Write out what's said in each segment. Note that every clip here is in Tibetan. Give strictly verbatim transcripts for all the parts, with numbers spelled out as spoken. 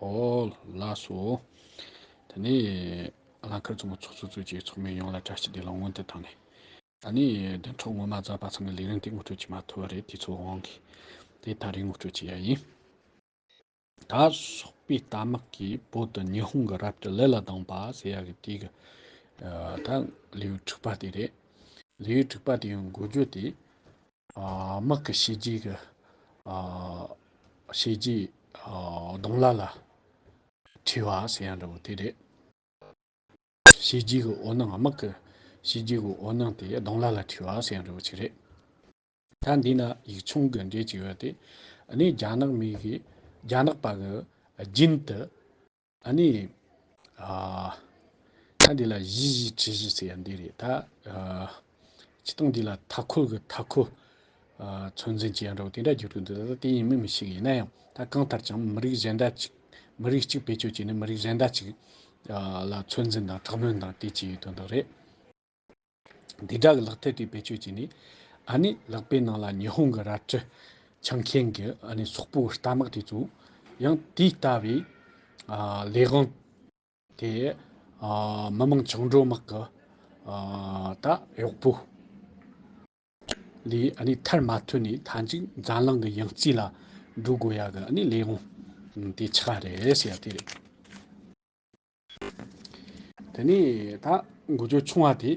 ཨོ་ལགས་སོ། དེ་ནས་རླངས་འཁོར་ཚོགས་མི་ཚོགས་གཙོ་གཙོས་ཀྱི་ཚོགས་མི་ཡོངས་ལ་བཀྲ་ཤིས་བདེ་ལེགས་སྔོན་དུ་བཏང་ནས། ཨ་ནི་བདུན་ཕྲག་སྔོན་མ་ཛ་པ་ཚང་གི་ལས་རིམ་དེ་ངོ་སྤྲོད་བྱེད་མ་ཐུབ་པ་རེད། དུས་ཚོད་དབང་གིས། དེ་ད་རེས་ངོ་སྤྲོད་བྱེད་ཡ་ཡིན། ད་སོག་པོའི་རྟ་དམག་གིས་བོད་དུ་ཉི་ཧོང་གི་རབ་ཏུ་ལས་ལ་ལྡང་པ་ཟེར་ཡ་གི་དེ་གི་ད་ལེའུ་དྲུག་པ་དེ་རེད། ལེའུ་དྲུག་པ་དེ་ཡང་འགོ་བརྗོད་དེ། ཨ། དམག་གི་བྱས་རྗེས་ཀྱི། ཨ། བྱས་རྗེས། ཨ། གདོང་ལ་ལ་བྲིས་པ་ཟེར་ཡ་འདྲ་བོ་དེ་རེད། བྱས་རྗེས་ཀྱི་འོད་སྣང་། དམག་གི་བྱས་རྗེས་ཀྱི་འོད་སྣང་དེ་གདོང་ལ་ལ་བྲིས་པ་ཟེར་ཡ་འདྲ་བོ་ཅིག་རེད། ད་འདི་ན་ཡིག་ཆུང་གི་འགྲེལ་ཅིག་ཡོད་དེ། ཨ་ནི་རྒྱ་ནག་མི་གིས། རྒྱ་ནག་པ་གི་རྒྱུན་དུ། ཨ་ནི། ཨ། ད་འདི་ལ་བཞི་བཞི་བྲིས་བཞི་ཟེར་ཡ་འདི་རེད། ད། ཨ། སྤྱིར་བཏང་འདི་ལ་མཐའ་འཁོར་གྱི་མཐའ་འཁོར། ཨ། ཚོད་འཛིན་བྱེད་ཡ་འདྲ་བོ་དེ་འདྲ་བསྒྱུར་དགོས་འདུག་ད་དེ་ཡིན་མིན་མི་ཤེས་གི། ཡིན་ན་ཡང་ད་གང་ལྟར་ཀྱང་མི་རིགས་གཞན་དག་ཅིག་མི་རིགས་གཅིག་བེད་སྤྱོད་བྱས་ནས་མི་རིགས་གཞན་དག་ཅིག་ཨ། ལ་ཚོད་འཛིན་དང་དྲག་གནོན་དང་དེ་བྱེད་ཡའི་དོན་དག་རེད། འདི་འདྲ་གི་ལག་ཐབས་དེ་བེད་སྤྱོད་བྱས་ནས། ཨ་ནི་ལག་པའི་ནང་ལ་ཉི་ཧོང་གི་རལ་གྲི་འཆང་མཁན་གྱི། ཨ་ནི་སོག་པོའི་རྟ་དམག་དེ་ཚོ་ཡང་དེ་ལྟ་བུའི། ཨ། ལས་དབང་དེ། ཨ། མི་དམངས་བཅིངས་འགྲོལ་དམག་གི། ཨ། ད་གཡོག་པོ་ལས། ཨ་ནི་ཐར་མ་ཐུབ་ནས་མཐའ་མཇུག་འཛམ་གླིང་གི་ཡང་རྩེ་ལ་འགྲོ་དགོས་ཡ་གི། ཨ་ནི་ལས་དབང་དེ་ཆགས་རེད་ཟེར་ཡ་དེ་རེད། དེ་ནས་ད་འགོ་བརྗོད་ཆུང་བ་དེ།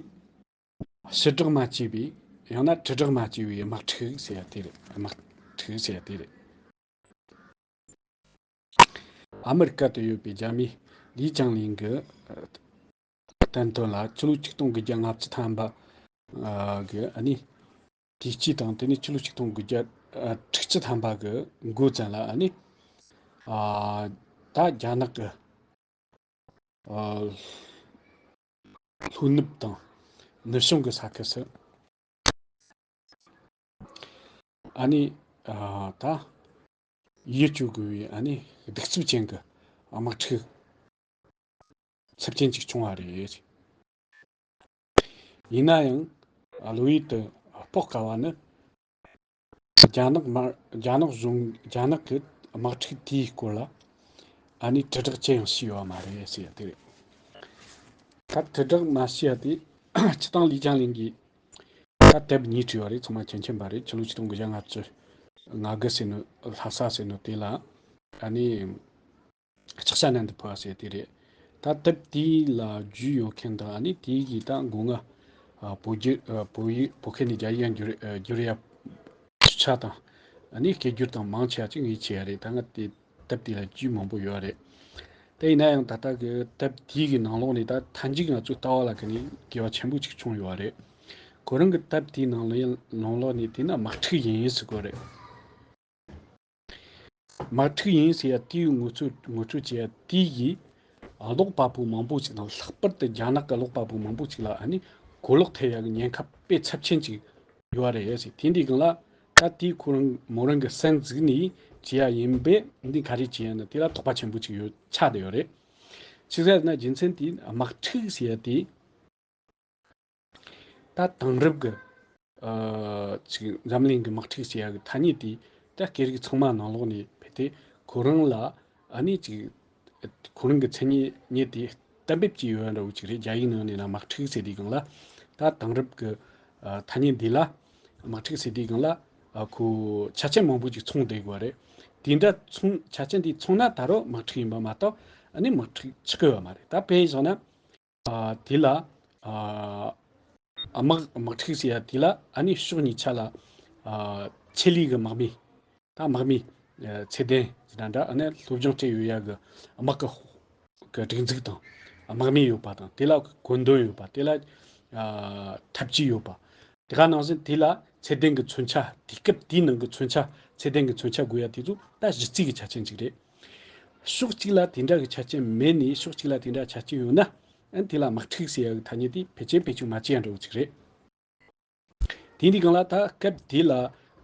ཕྱི་བསྒྲགས་མ་བྱས་པའི། ཡང་ན་དྲིལ་བསྒྲགས་མ་བྱས་པའི་དམག་འཁྲུག་ཟེར་ཡ་དེ་རེད། དམག་འཁྲུག་ཟེར་ཡ་དེ་རེད། ཨ་མི་རི་ཀ་དུ་ཡོད་པའི་རྒྱ་མི་ལི་ཅང་ལིན་གྱིས་བསྟན་དོན་ལ། ཕྱི་ལོ་ཆིག་སྟོང་དགུ་བརྒྱ་ལྔ་བཅུ་ཐམ་པ་གི། ཨ་ནི་དུས་དཀྱིལ་དང་། དེ་ནས་ཕྱི་ལོ་ཆིག་སྟོང་དགུ་བརྒྱ་དྲུག་ཅུ་ཐམ་པ་གི་འགོ་ཙམ་ལ། ཨ་ནི། ཨ། ད་རྒྱ་ནག་གི། ཨ། ལྷོ་ནུབ་དང་ནུབ་བྱང་གི་ས་ཁུལ་སུ། ཨ་ནི། ཨ། ད་ཡིད་སྐྱོ་དགོས་པའི། ཨ་ནི་གདུག་རྩུབ་ཅན་གྱི་དམག་འཁྲུག་ཚབས་ཆེན་ཅིག་བྱུང་བ་རེད། ཡིན་ན་ཡང་། ཨ། བློ་ཡུལ་དུ་དཔོག་དཀའ་བ་ནི། རྒྱ་ནག་མ། རྒྱ་ནག་གཞུང་། རྒྱ་ནག་གི་དམག་འཁྲུག་དེའི་སྐོར་ལ། ཨ་ནི་དྲིལ་བསྒྲགས་ཅི་ཡང་བྱས་ཡོད་མ་རེད་ཟེར་ཡ་དེ་རེད། ད་དྲིལ་བསྒྲགས་མ་བྱས་ཡ་དེ། སྤྱིར་བཏང་ལི་ཅང་ལིན་གྱིས་ད་དེབ་གཉིས་བྲིས་པ་རེད། ཚང་མ་མཁྱེན་མཁྱེན་པ་རེད། ཕྱི་ལོ་ཆིག་སྟོང་དགུ་བརྒྱ་ལྔ་བཅུ་ང་དགུ་ཟེར་ནོ། ལྷ་ས་ཟེར་ནོ་དེ་ལ། ཨ་ནི་ལྕགས་བྱ་ནང་དུ་ཕུལ་བ་ཟེར་དེ་རེད། ད་དེབ་དེ་ལ་རྒྱུས་ཡོད་མཁན་དང་། ཨ་ནི་དེ་གི་ད་མགོ་རྔ། ཨ། བོད་བསྒྱུར། ཨ། བོད་ཡིག་བོད་སྐད་ནས་རྒྱ་ཡིག་ཡང་བསྒྱུར། ཨ། བསྒྱུར་ཡ་ཆ་དང་། ཨ་ནི་སྐད་བསྒྱུར་དང་མང་ཆེ་བ་ཅིག་ངས་བྱས་ཡ་རེད། ད་ང་དེ་དེབ་དེ་ལ་རྒྱུས་མང་པོ་ཡོད་རེད། དེ་ཡིན་ན་ཡང་ད་ལྟ་གི་དེབ་དེ་གི་ནང་ལོགས་ནས། ད་མཐའ་མཇུག་ང་ཚོའི་ལྟ་བ་ལ་གི་ནས་འགྱུར་བ་ཆེན་པོ་ཅིག་བྱུང་ཡོད་རེད། ཁོ་རང་གི་དེབ་དེའི་ནང་ལོགས་ནས་དེ་ནི་དམག་འཁྲུག་ཡིན་ཟེར་གོ་རེད། དམག་འཁྲུག་ཡིན་ཟེར་ཡ་དེའི་ངོ་སྤྲོད། ངོ་སྤྲོད་བྱེད་ཡ་དེ་ཡིས་ཀློག་པ་པོ་མང་པོ་ཅིག་དང་། ལྷག་པར་དུ་རྒྱ་ནག་གི་ཀློག་པ་པོ་མང་པོ་ཅིག་ལ། ཨ་ནི་གོ་ལོག་ཐེབས་ཡ་གི་ཉེན་ཁ་དཔེ་ཚབས་ཆེན་ཅིག་ཡོད་རེད་ཟེར། དེ་འདི་སྒང་ལ་ད་དེ་ཁོ་རང་མོ་རང་གི་སེམས་ཟིག་ནས་བྱས་ཡ་ཡིན་པས། འདི་ག་རེ་བྱས་ཡ་ན་དེ་ལ་དོགས་པ་ཆེན་པོ་ཅིག་ཡོད་ཆགས་བསྡད་ཡོད་རེད། ཅི་ཟེར་ན་རྒྱུ་མཚན་དེ་དམག་འཁྲུག་ཟེར་ཡ་དེ། ད་དེང་རབས་ཀྱི། ཨ། ཅིག་འཛམ་གླིང་གི་དམག་འཁྲུག་ཟེར་ཡ་གི་ཐ་སྙད་དེ། ད་སྐད་རིགས་ཚང་མ་ནང་ལོགས་ནས་ཕེབས་ཏེ་ཁོ་རང་ལ། ཨ་ནི་ཅིག་ཁོ་རང་གི་མཚན་སྙན་དེ་གཏན་འབེབས་བྱས་ཡོད་འདྲ་བོ་ཅིག་རེད། རྒྱ་ཡིག་ནང་ནས་ན་དམག་འཁྲུག་ཟེར་དུས་སྒང་ལ། ད་དེང་རབས་ཀྱི། ཨ། ཐ་སྙད་འདི་ལ་དམག་འཁྲུག་ཟེར་དུས་སྒང་ལ། ཨ། ཁོ་ཆ་རྐྱེན་མང་པོ་ཅིག་ཚང་བསྡད་དགོས་པ་རེད། དེ་འདྲ་ཚང་། ཆ་རྐྱེན་དེ་ཚང་ན་ད་རུང་དམག་འཁྲུག་ཡིན་པ་མ་གཏོགས། ཨ་ནི་དམག་འཁྲུག་ཆགས་ཀྱི་ཡོད་མ་རེད། ད་དཔེ་བཞག་ན། ཨ། དེ་ལ། ཨ། དམག་དམག་འཁྲུག་ཟེར་ཡ་དེ་ལ། ཨ་ནི་ཕྱོགས་གཉིས་ཆ་ལ། ཨ། ཆེད་ལས་ཀྱི་དམག་མི། ད་དམག་མི། ཨ། ཚད་ལྡན་ཟེར་ན་འདྲ། ཨ་ནི་སློབ་སྦྱོང་སྤྲད་ཡོད་ཡ་གི་དམག་གི་གི་སྒྲིག་འཛུགས་དང་། དམག་མི་ཡོད་པ་དང་། དེ་ལ་བཀོད་འདོམས་ཡོད་པ། དེ་ལ། ཨ། ཐབས་ཇུས་ཡོད་པ། དེ་ག་ནང་བཞིན་དེ་ལ་ཚད་ལྡན་གྱི་མཚོན་ཆ། དུས་སྐབས་དེའི་ནང་གི་མཚོན་ཆ། ཚད་ལྡན་གྱི་མཚོན་ཆ་དགོས་ཡ་དེ་ཚོ་ད་གཞི་རྩའི་གི་ཆ་རྐྱེན་ཅིག་རེད། ཕྱོགས་གཅིག་ལ་དེ་འདྲ་གི་ཆ་རྐྱེན་མེད་ནས་ཕྱོགས་གཅིག་ལ་དེ་འདྲ་ཆ་རྐྱེན་ཡོད་ན། ཨ་ནི་དེ་ལ་དམག་འཁྲུག་ཟེར་ཡ་གི་ཐ་སྙད་དེ་ཕལ་ཆེར་བེད་སྤྱོད་མ་བྱེད་ཡ་འདྲ་བོ་ཅིག་རེད། དེ་འདི་སྒང་ལ་ད་སྐབས་དེ་ལ།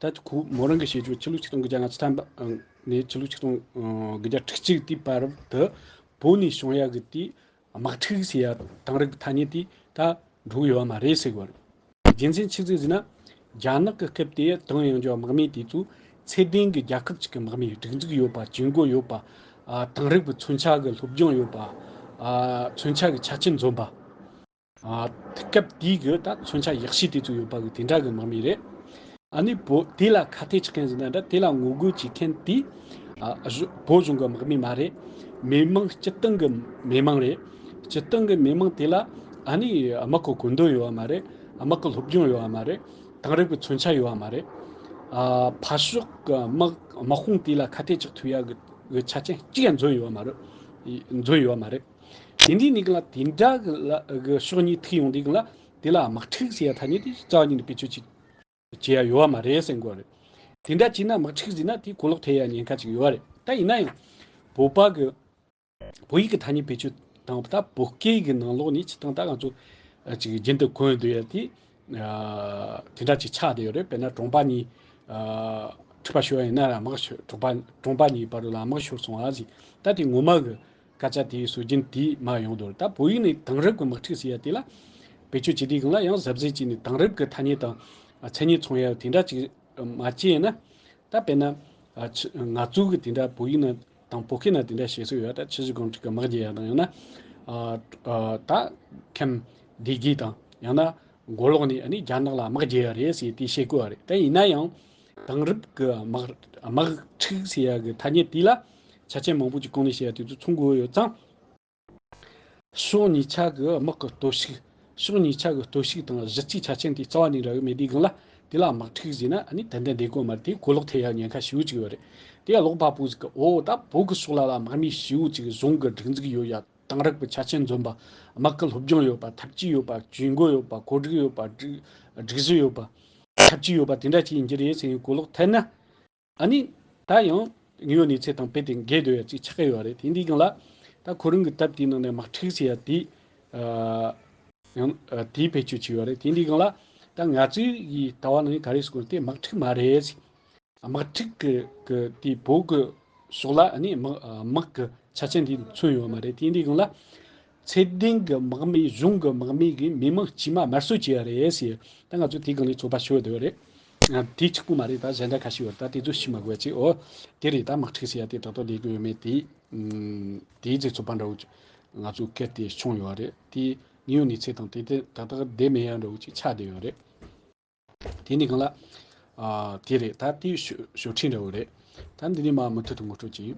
ད་ཁོ་མོ་རང་གི་བཤད་རྒྱུར་ཕྱི་ལོ་ཆིག་སྟོང་དགུ་བརྒྱ་ལྔ་བཅུ་ཐམ་པ་ནས་ཕྱི་ལོ་ཆིག་སྟོང་དགུ་བརྒྱ་དྲུག་ཅུ་དེའི་བར་དུ་བོད་ནས་བྱུང་ཡ་གི་དེ། དམག་འཁྲུག་ཟེར་ཡ་དེང་རབས་ཐ་སྙད་དེ་ད་འགྲོ་གི་ཡོད་མ་རེད་ཟེར་གོ་རེད། རྒྱུ་མཚན་ཆི་ཟིག་ཟེར་ན། རྒྱ་ནག་གི་སྐབས་དེ་དེང་ཡོང་རྒྱུ་དམག་མི་དེ་ཚོ་ཚད་ལྡན་གྱི་རྒྱལ་ཁབ་ཅིག་གི་དམག་མི། སྒྲིག་འཛུགས་ཡོད་པ། ཇུས་འགོད་ཡོད་པ། ཨ་དེང་རབས་ཀྱི་མཚོན་ཆ་གི་སློབ་སྦྱོང་ཡོད་པ། ཨ་མཚོན་ཆ་གི་ཆ་རྐྱེན་འཛོམས་པ། ཨ་སྐབས་དེའི་གི་ད་མཚོན་ཆ་ཡག་ཤོས་དེ་ཚོ་ཡོད་པ་གི་དེ་འདྲ་གི་དམག་མི་རེད། ཨ་ནི་བོད་དེ་ལ་ཁ་གཏད་གཅོག་མཁན་ཟེར་ན་འདྲ། དེ་ལ་ངོ་རྒོལ་བྱེད་མཁན་དེ་ཨ་བོད་གཞུང་གི་དམག་མི་མ་རེད། མི་མང་སྤྱིར་བཏང་གི་མི་མང་རེད། སྤྱིར་བཏང་གི་མི་མང་དེ་ལ་ཨ་ནི་དམག་གི་གོ་འདུན་ཡོད་པ་མ་རེད། དམག་གི་སློབ་སྦྱོང་ཡོད་པ་མ་རེད། དེང་རབས་ཀྱི་མཚོན་ཆ་ཡོད་པ་མ་རེད། ཨ་ཕར་ཕྱོགས་ཀྱི་དམག་དམག་དཔུང་དེ་ལ་ཁ་གཏད་གཅོག་ཐུབ་ཡ་གི་གི་ཆ་རྐྱེན་གཅིག་ཡང་འཛོམས་ཡོད་པ་མ་རེད། འཛོམས་ཡོད་པ་མ་རེད། དེ་འདྲའི་ནི་གང་ལ་དེ་འདྲ་གི་ལ་གི་ཕྱོགས་གཉིས་ཐུག་ཡོང་དུས་གང་ལ་དེ་ལ་དམག་འཁྲུག་ཟེར་ཡ་ཐ་སྙད་དེ་རྩ་བ་ཉིད་ནས་བེད་སྤྱོད་བྱེད་བྱེད་ཡ་ཡོད་པ་མ་རེད་ཟེར་དགོས་རེད། དེ་འདྲ་བྱས་ན་དམག་འཁྲུག་ཟེར་ན་དེ་གོ་ལོག་ཐེབས་ཡ་ཉེན་ཁ་ཅིག་ཡོད་པ་རེད། ད་ཡིན་ན་ཡང་བོད་པ་གི་བོད་ཡིག་གི་ཐ་སྙད་བེད་སྤྱོད་བཏང་བ་ད་བོད་སྐད་ཀྱི་ནང་ལོགས་ནས་སྤྱིར་བཏང་ད་ང་ཚོ་ཨ་ཅིག་རྒྱུན་དུ་གོན་བསྡད་ཡ་དེ་ཨ་དེ་འདྲ་ཅིག་ཆགས་བསྡད་ཡོད་རེད། དཔེར་ན་གྲོང་པ་གཉིས་ཨ་འཁྲུག་པ་ཤོར་བ་ཡིན་ན་ར་དམག་ཤོར། གྲོང་པ་གྲོང་པ་གཉིས་བར་ལ་དམག་ཤོར་སོང་བ་ཟིག་ད་དེ་ངོ་མ་གི་སྐད་ཆ་དེའི་སྲོལ་རྒྱུན་དེ་མར་ཡོང་དོ། ད་བོད་ཡིག་ནས་དེང་རབས་ཀྱི་དམག་འཁྲུག་ཟེར་ཡ་དེ་ལ་བེད་སྤྱོད་བྱེད་དུས་སྒང་ལ་ཡང་གཟབ་གཟབ་བྱས་ནས་དེང་རབས་ཀྱི་ཐ་སྙད་དང་མཚན་ཉིད་མཚུངས་ཡ་དེ་འདྲ་ཅིག་མ་བྱས་ན། ད་དཔེར་ན་ཨ་ཆི་ང་ཚོ་གི་དེ་འདྲ་བོད་ཡིག་ནང་དང་བོད་སྐད་ནང་དེ་འདྲ་བཤད་སྲོལ་ཡོད། ད་ཆུ་བཞི་སྒང་དྲུག་གི་དམག་རྒྱག་ཡ་དང་། ཡང་ན་ཨ་ཨ་ད་ཁམས་བདེ་དགེ་དང་ཡང་ན་མགོ་ལོག་ནས་ཨ་ནི་རྒྱ་ནག་ལ་དམག་རྒྱག་ཡ་རེད་ཟེར་དེ་བཤད་དགོས་པ་རེད། ད་ཡིན་ན་ཡང་དེང་རབས་ཀྱི་དམག་དམག་འཁྲུག་ཟེར་ཡ་གི་ཐ་སྙད་དེ་ལ་ཆ་རྐྱེན་མང་པོ་ཅིག་གོང་ནས་བཤད་ཡ་དེ་ཚོ་མཚོན་དགོས་ཡོད་ཙང་། ཕྱོགས་གཉིས་ཆ་གི་དམག་གི་སྟོབས་ཤུགས། ཕྱོགས་གཉིས་ཆ་གི་སྟོབས་ཤུགས་དང་གཞི་རྩའི་ཆ་རྐྱེན་དེ་རྩ་བ་ནས་འདྲ་གི་མེད་དུས་སྒང་ལ་དེ་ལ་དམག་འཁྲུག་ཟེར་ན་ཨ་ནི་ཏན་ཏན་བསྡད་དགོས་མ་རེད། དེ་གོ་ལོག་ཐེབས་ཡ་ཉེན་ཁ་ཞེ་པོ་ཅིག་ཡོད་རེད། དེ་ཡང་ཀློག་པ་པོ་ཟིག་གིས་ཨོ་ད་བོད་ཀྱི་ཕྱོགས་ལ་ལ་དམག་མི་ཞེ་པོ་ཅིག་གཞུང་གི་སྒྲིག་འཛུགས་ཡོད་ཡ། དེང་རབས་ཀྱི་ཆ་རྐྱེན་འཛོམས་པ། དམག་གི་སློབ་སྦྱོང་ཡོད་པ། ཐབས་ཇུས་ཡོད་པ། ཇུས་འགོད་ཡོད་པ། གོ་སྒྲིག་ཡོད་པ། སྒྲིག་སྒྲིག་གཞི་ཡོད་པ། ཐབས་ཇུས་ཡོད་པ། དེ་འདྲ་ཅིག་ཡིན་གྱི་རེད་ཟེར་ནས་གོ་ལོག་ཐེབས་ན། ཨ་ནི་ད་ཡང་དངོས་ཡོད་གནས་ཚུལ་དང་རྦད་དེ་འགལ་འགྲོ་ཡ་ཅིག་ཆགས་ཀྱི་ཡོད་རེད། དེ་འདྲའི་སྒང་ལ་ད་ཁོ་རང་གི་དེབ་དེའི་ནང་ནས་དམག་འཁྲུག་ཟེར་ཡ་དེ་ཨ་ཡང་ཨ་དེའི་བེད་སྤྱོད་བྱས་ཡོད་རེད། དེ་འདྲའི་སྒང་ལ་ད་ང་ཚོའི་ཡི་ལྟ་བ་ནང་ག་རེ་ཟེར་དགོས་དེ་དམག་འཁྲུག་མ་རེད། དམག་འཁྲུག་གི་གི་དེ་བོད་གི་ཕྱོགས་ལ་ཨ་ནི་དམག་དམག་གི་ཆ་རྐྱེན་དེ་མཚོན་ཡོད་མ་རེད། དེ་འདྲའི་སྒང་ལ་ཚད་ལྡན་གྱི་དམག་མི། གཞུང་གི་དམག་མི་གིས་མི་མང་དཀྱུས་མ་དམར་གསོད་བྱས་ཡ་རེད་ཟེར། ད་ང་ཚོ་དེའི་སྒང་ནས་ཚོད་དཔག་ཞུ་འདོད་རེད། ཨ་དེ་གཅིག་པུ་མ་རེད། ད་གཞན་འདྲ་ཁ་ཤས་ཡོད་རེད། ད་དེ་ཚོ་ཤེས་མ་དགོས་ཅིག་ཨོ་དེ་རེད། ད་དམག་འཁྲུག་ཟེར་ཡ་དེ་ཏག་ཏག་ལས་དགོས་ཡོད་མེད་དེ། ཨུམ་དེའི་ཚེ་ཚོད་དཔག་འདྲ་བོ་ཅིག་ང་ཚོ་སྐད་དེ་བྱུང་ཡོད་རེད། དེ་དངོས་ཡོད་གནས་ཚུལ་དང་དེ་དེ་ཏག་ཏག་བསྡད་མེད་ཡ་འདྲ་བོ་ཅིག་ཆགས་བསྡད་ཡོད་རེད། དེ་ནི་གང་ལ། ཨ་དེ་རེད། ད་དེ་ཞོ་ཞོ་ཁྲིད་འདྲ་བོ་རེད། ད་འདི་ནི་མ་མུ་མཐུད་དུ་ངོ་སྤྲོད་ཅིག་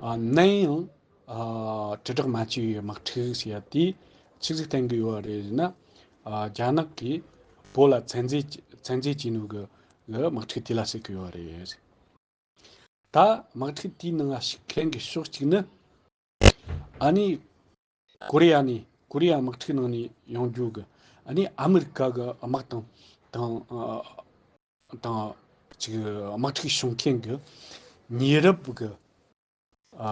ཨ་ནམ་ཡང་ཨ་དྲིལ་བསྒྲགས་མ་བྱས་པའི་དམག་འཁྲུག་ཟེར་ཡ་དེ་ཆི་ཟིག་བསྟན་གི་ཡོད་རེད་ཟེར་ན། ཨ་རྒྱ་ནག་གིས་བོད་ལ་བཙན་འཛུལ་བཙན་འཛུལ་བྱས་ནོ་གི་གི་དམག་འཁྲུག་དེ་ལ་ཟེར་གི་ཡོད་རེད། ད་དམག་འཁྲུག་དེའི་ནང་ཞུགས་མཁན་གྱི་ཕྱོགས་གཅིག་ནི་ཨ་ནི་ཀོ་རི་ཡ་ནས་ཀོ་རི་ཡ་དམག་འཁྲུག་ནང་ནས་ཡོང་རྒྱུ་གི་ཨ་ནི་ཨ་མི་རི་ཀ་གི་དམག་དང་དང་དང་ཅིག་དམག་འཁྲུག་བྱུང་མཁན་གྱི་ཉེ་རབས་གི་ཨ་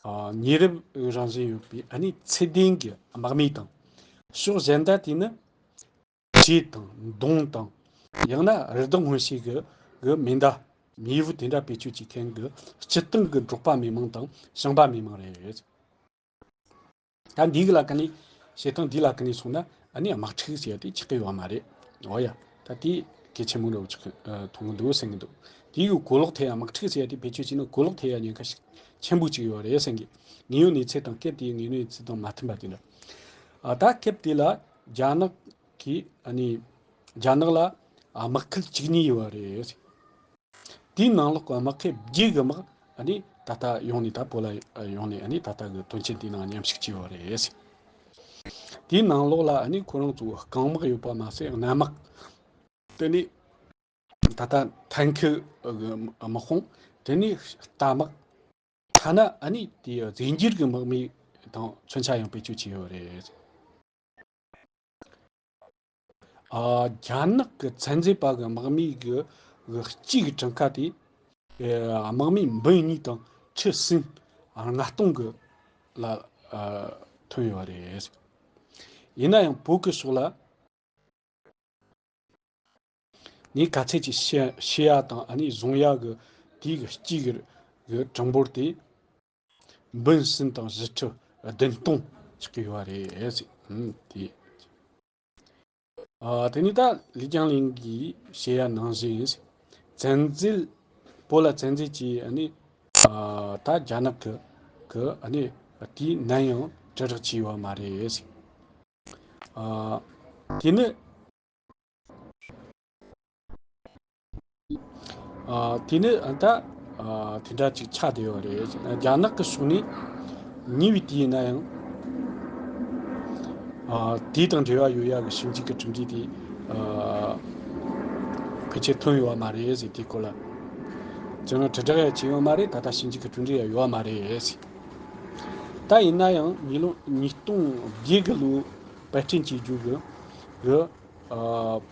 ཨ་ཉེ་རབས་རང་བཞིན་ཡོད་པའི་ཨ་ནི་ཚད་ལྡན་གྱི་དམག་མི་དང་། ཕྱོགས་གཞན་དག་དེ་ནི་གྲས་དང་མདུང་དང་ཡང་ན་རི་དྭགས་སྔོན་བྱས་ཀྱི་གི་མེ་མདའ་མེ་འབུ་དེ་འདྲ་བེད་སྤྱོད་བྱེད་མཁན་གྱི་སྤྱིར་བཏང་གི་འབྲོག་པ་མི་མང་དང་ཞིང་པ་མི་མང་རེད། ད་འདི་གི་ལ་ཀ་ནས་བྱེད་སྟངས་འདི་ལ་ཀ་ནས་སོང་ན་ཨ་ནི་དམག་འཁྲུག་ཟེར་ཡ་དེ་ཆགས་ཀྱི་ཡོད་མ་རེད། འོ་ཡ། ད་དེ་གལ་ཆེན་པོ་འདྲ་བོ་ཆགས་ཀྱི་མཐོང་གི་འདུག་བསམ་གྱི་འདུག་དེ་གི་གོ་ལོག་ཐེབས་ཡ། དམག་འཁྲུག་ཟེར་ཡ་དེ་བེད་སྤྱོད་བྱས་ན་གོ་ལོག་ཐེབས་ཡ་ཉེན་ཁ་ཞིག་ཆེན་པོ་ཅིག་ཡོད་རེད་བསམ་གྱི། དངོས་ཡོད་གནས་ཚུལ་དང་སྐད་དེའི་དངོས་ཡོད་གནས་ཚུལ་དང་མ་མཐུན་པ་དེ་འདྲ། ཨ་ད་སྐབས་དེ་ལ་རྒྱ་ནག་གིས་ཨ་ནི་རྒྱ་ནག་ལ་ཨ་དམག་ཁུལ་བཅུ་གཉིས་ཡོད་རེད། དེའི་ནང་ལོགས་ཀྱི་དམག་ཁུལ་བརྒྱད་ཀྱི་དམག་ཨ་ནི་ད་ལྟ་ཡོང་ནས་ད་བོད་ལ་ཡོང་ནས་ཨ་ནི་ད་ལྟ་གི་དོན་རྐྱེན་དེའི་ནང་མཉམ་ཞུགས་བྱས་ཡོད་རེད། དེའི་ནང་ལོགས་ལ་ཨ་ནི་ཁོ་རང་ཚོ་རྐང་དམག་ཡོད་པ་མ་ཟད་གནམ་དམག་དེ་ནས་ད་ལྟ་ཐན་ཁུ་དམག་དཔུང་། དེ་ནས་རྟ་དམག་ཐ་ན་ཨ་ནི་དེའི་རྫས་འགྱུར་གྱི་དམག་མི་དང་མཚོན་ཆ་ཡང་བེད་སྤྱོད་བྱས་ཡོད་རེད། ཨ་རྒྱ་ནག་གི་བཙན་འཛུལ་པ་གི་དམག་མི་གི་གི་གཅིག་གི་གྲངས་ཀ་དེ་ཨ་དམག་མི་འབུམ་གཉིས་དང་ཁྲི་གསུམ་ལྔ་སྟོང་གི་ལ་ཨ་ཐོན་ཡོད་རེད། ཡིན་ན་ཡང་བོད་ཀྱི་ཕྱོགས་ལ་ནས་ག་ཚད་ཅིག་བཤད་བཤད་ཡ་དང་ཨ་ནི་བཟུང་ཡ་གི་དེའི་གི་གཅིག་གི་གི་གྲངས་འབོར་དེ་འབུམ་གསུམ་དང་བཞི་ཁྲི་བདུན་སྟོང་ཆགས་ཀྱི་ཡོད་རེད་ཟེར། ཨུམ་དེ། ཨ་དེ་ནས་ད་ལི་ཅང་ལིང་གིས་བཤད་ཡ་ནང་བཞིན་བཙན་འཛུལ། བོད་ལ་བཙན་འཛུལ་གྱིས་ཨ་ནི་ ཨ་ད་རྒྱ་ནག་གི་གི་ཨ་ནི་དེའི་ནན་ཡང་དྲིལ་བསྒྲགས་བྱས་ཡོད་མ་རེད། ཨ་དེ་ནི། ཨ་དེ་ནི་ཨ་ད་ཨ་དེ་འདྲ་ཅིག་ཆགས་བསྡད་ཡོད་རེད། རྒྱ་ནག་གི་ཕྱོགས་ནས་ཉེ་བའི་དུས་ཡིན་ན་ཡང་ཨ་དེ་དང་འབྲེལ་བ་ཡོད་ཡ་གི་ཞིབ་འཇུག་གི་གྲུབ་འབྲས་དེ་ཨ་ཕལ་ཆེར་ཐོན་ཡོད་མ་རེད་ཟེར། དེའི་སྐོར་ལ་ཅང་དྲིལ་བསྒྲགས་ཡང་བྱས་ཡོད་མ་རེད། ད་ལྟ་ཞིབ་འཇུག་གི་གྲུབ་འབྲས་ཡང་ཡོད་མ་རེད་ཟེར། ད་ཡིན་ན་ཡང་ཉིས་ལོ་ཉིས་སྟོང་བརྒྱད་གི་ལོ་པར་སྐྲུན་བྱེད་རྒྱུ་གི་གི་ཨ་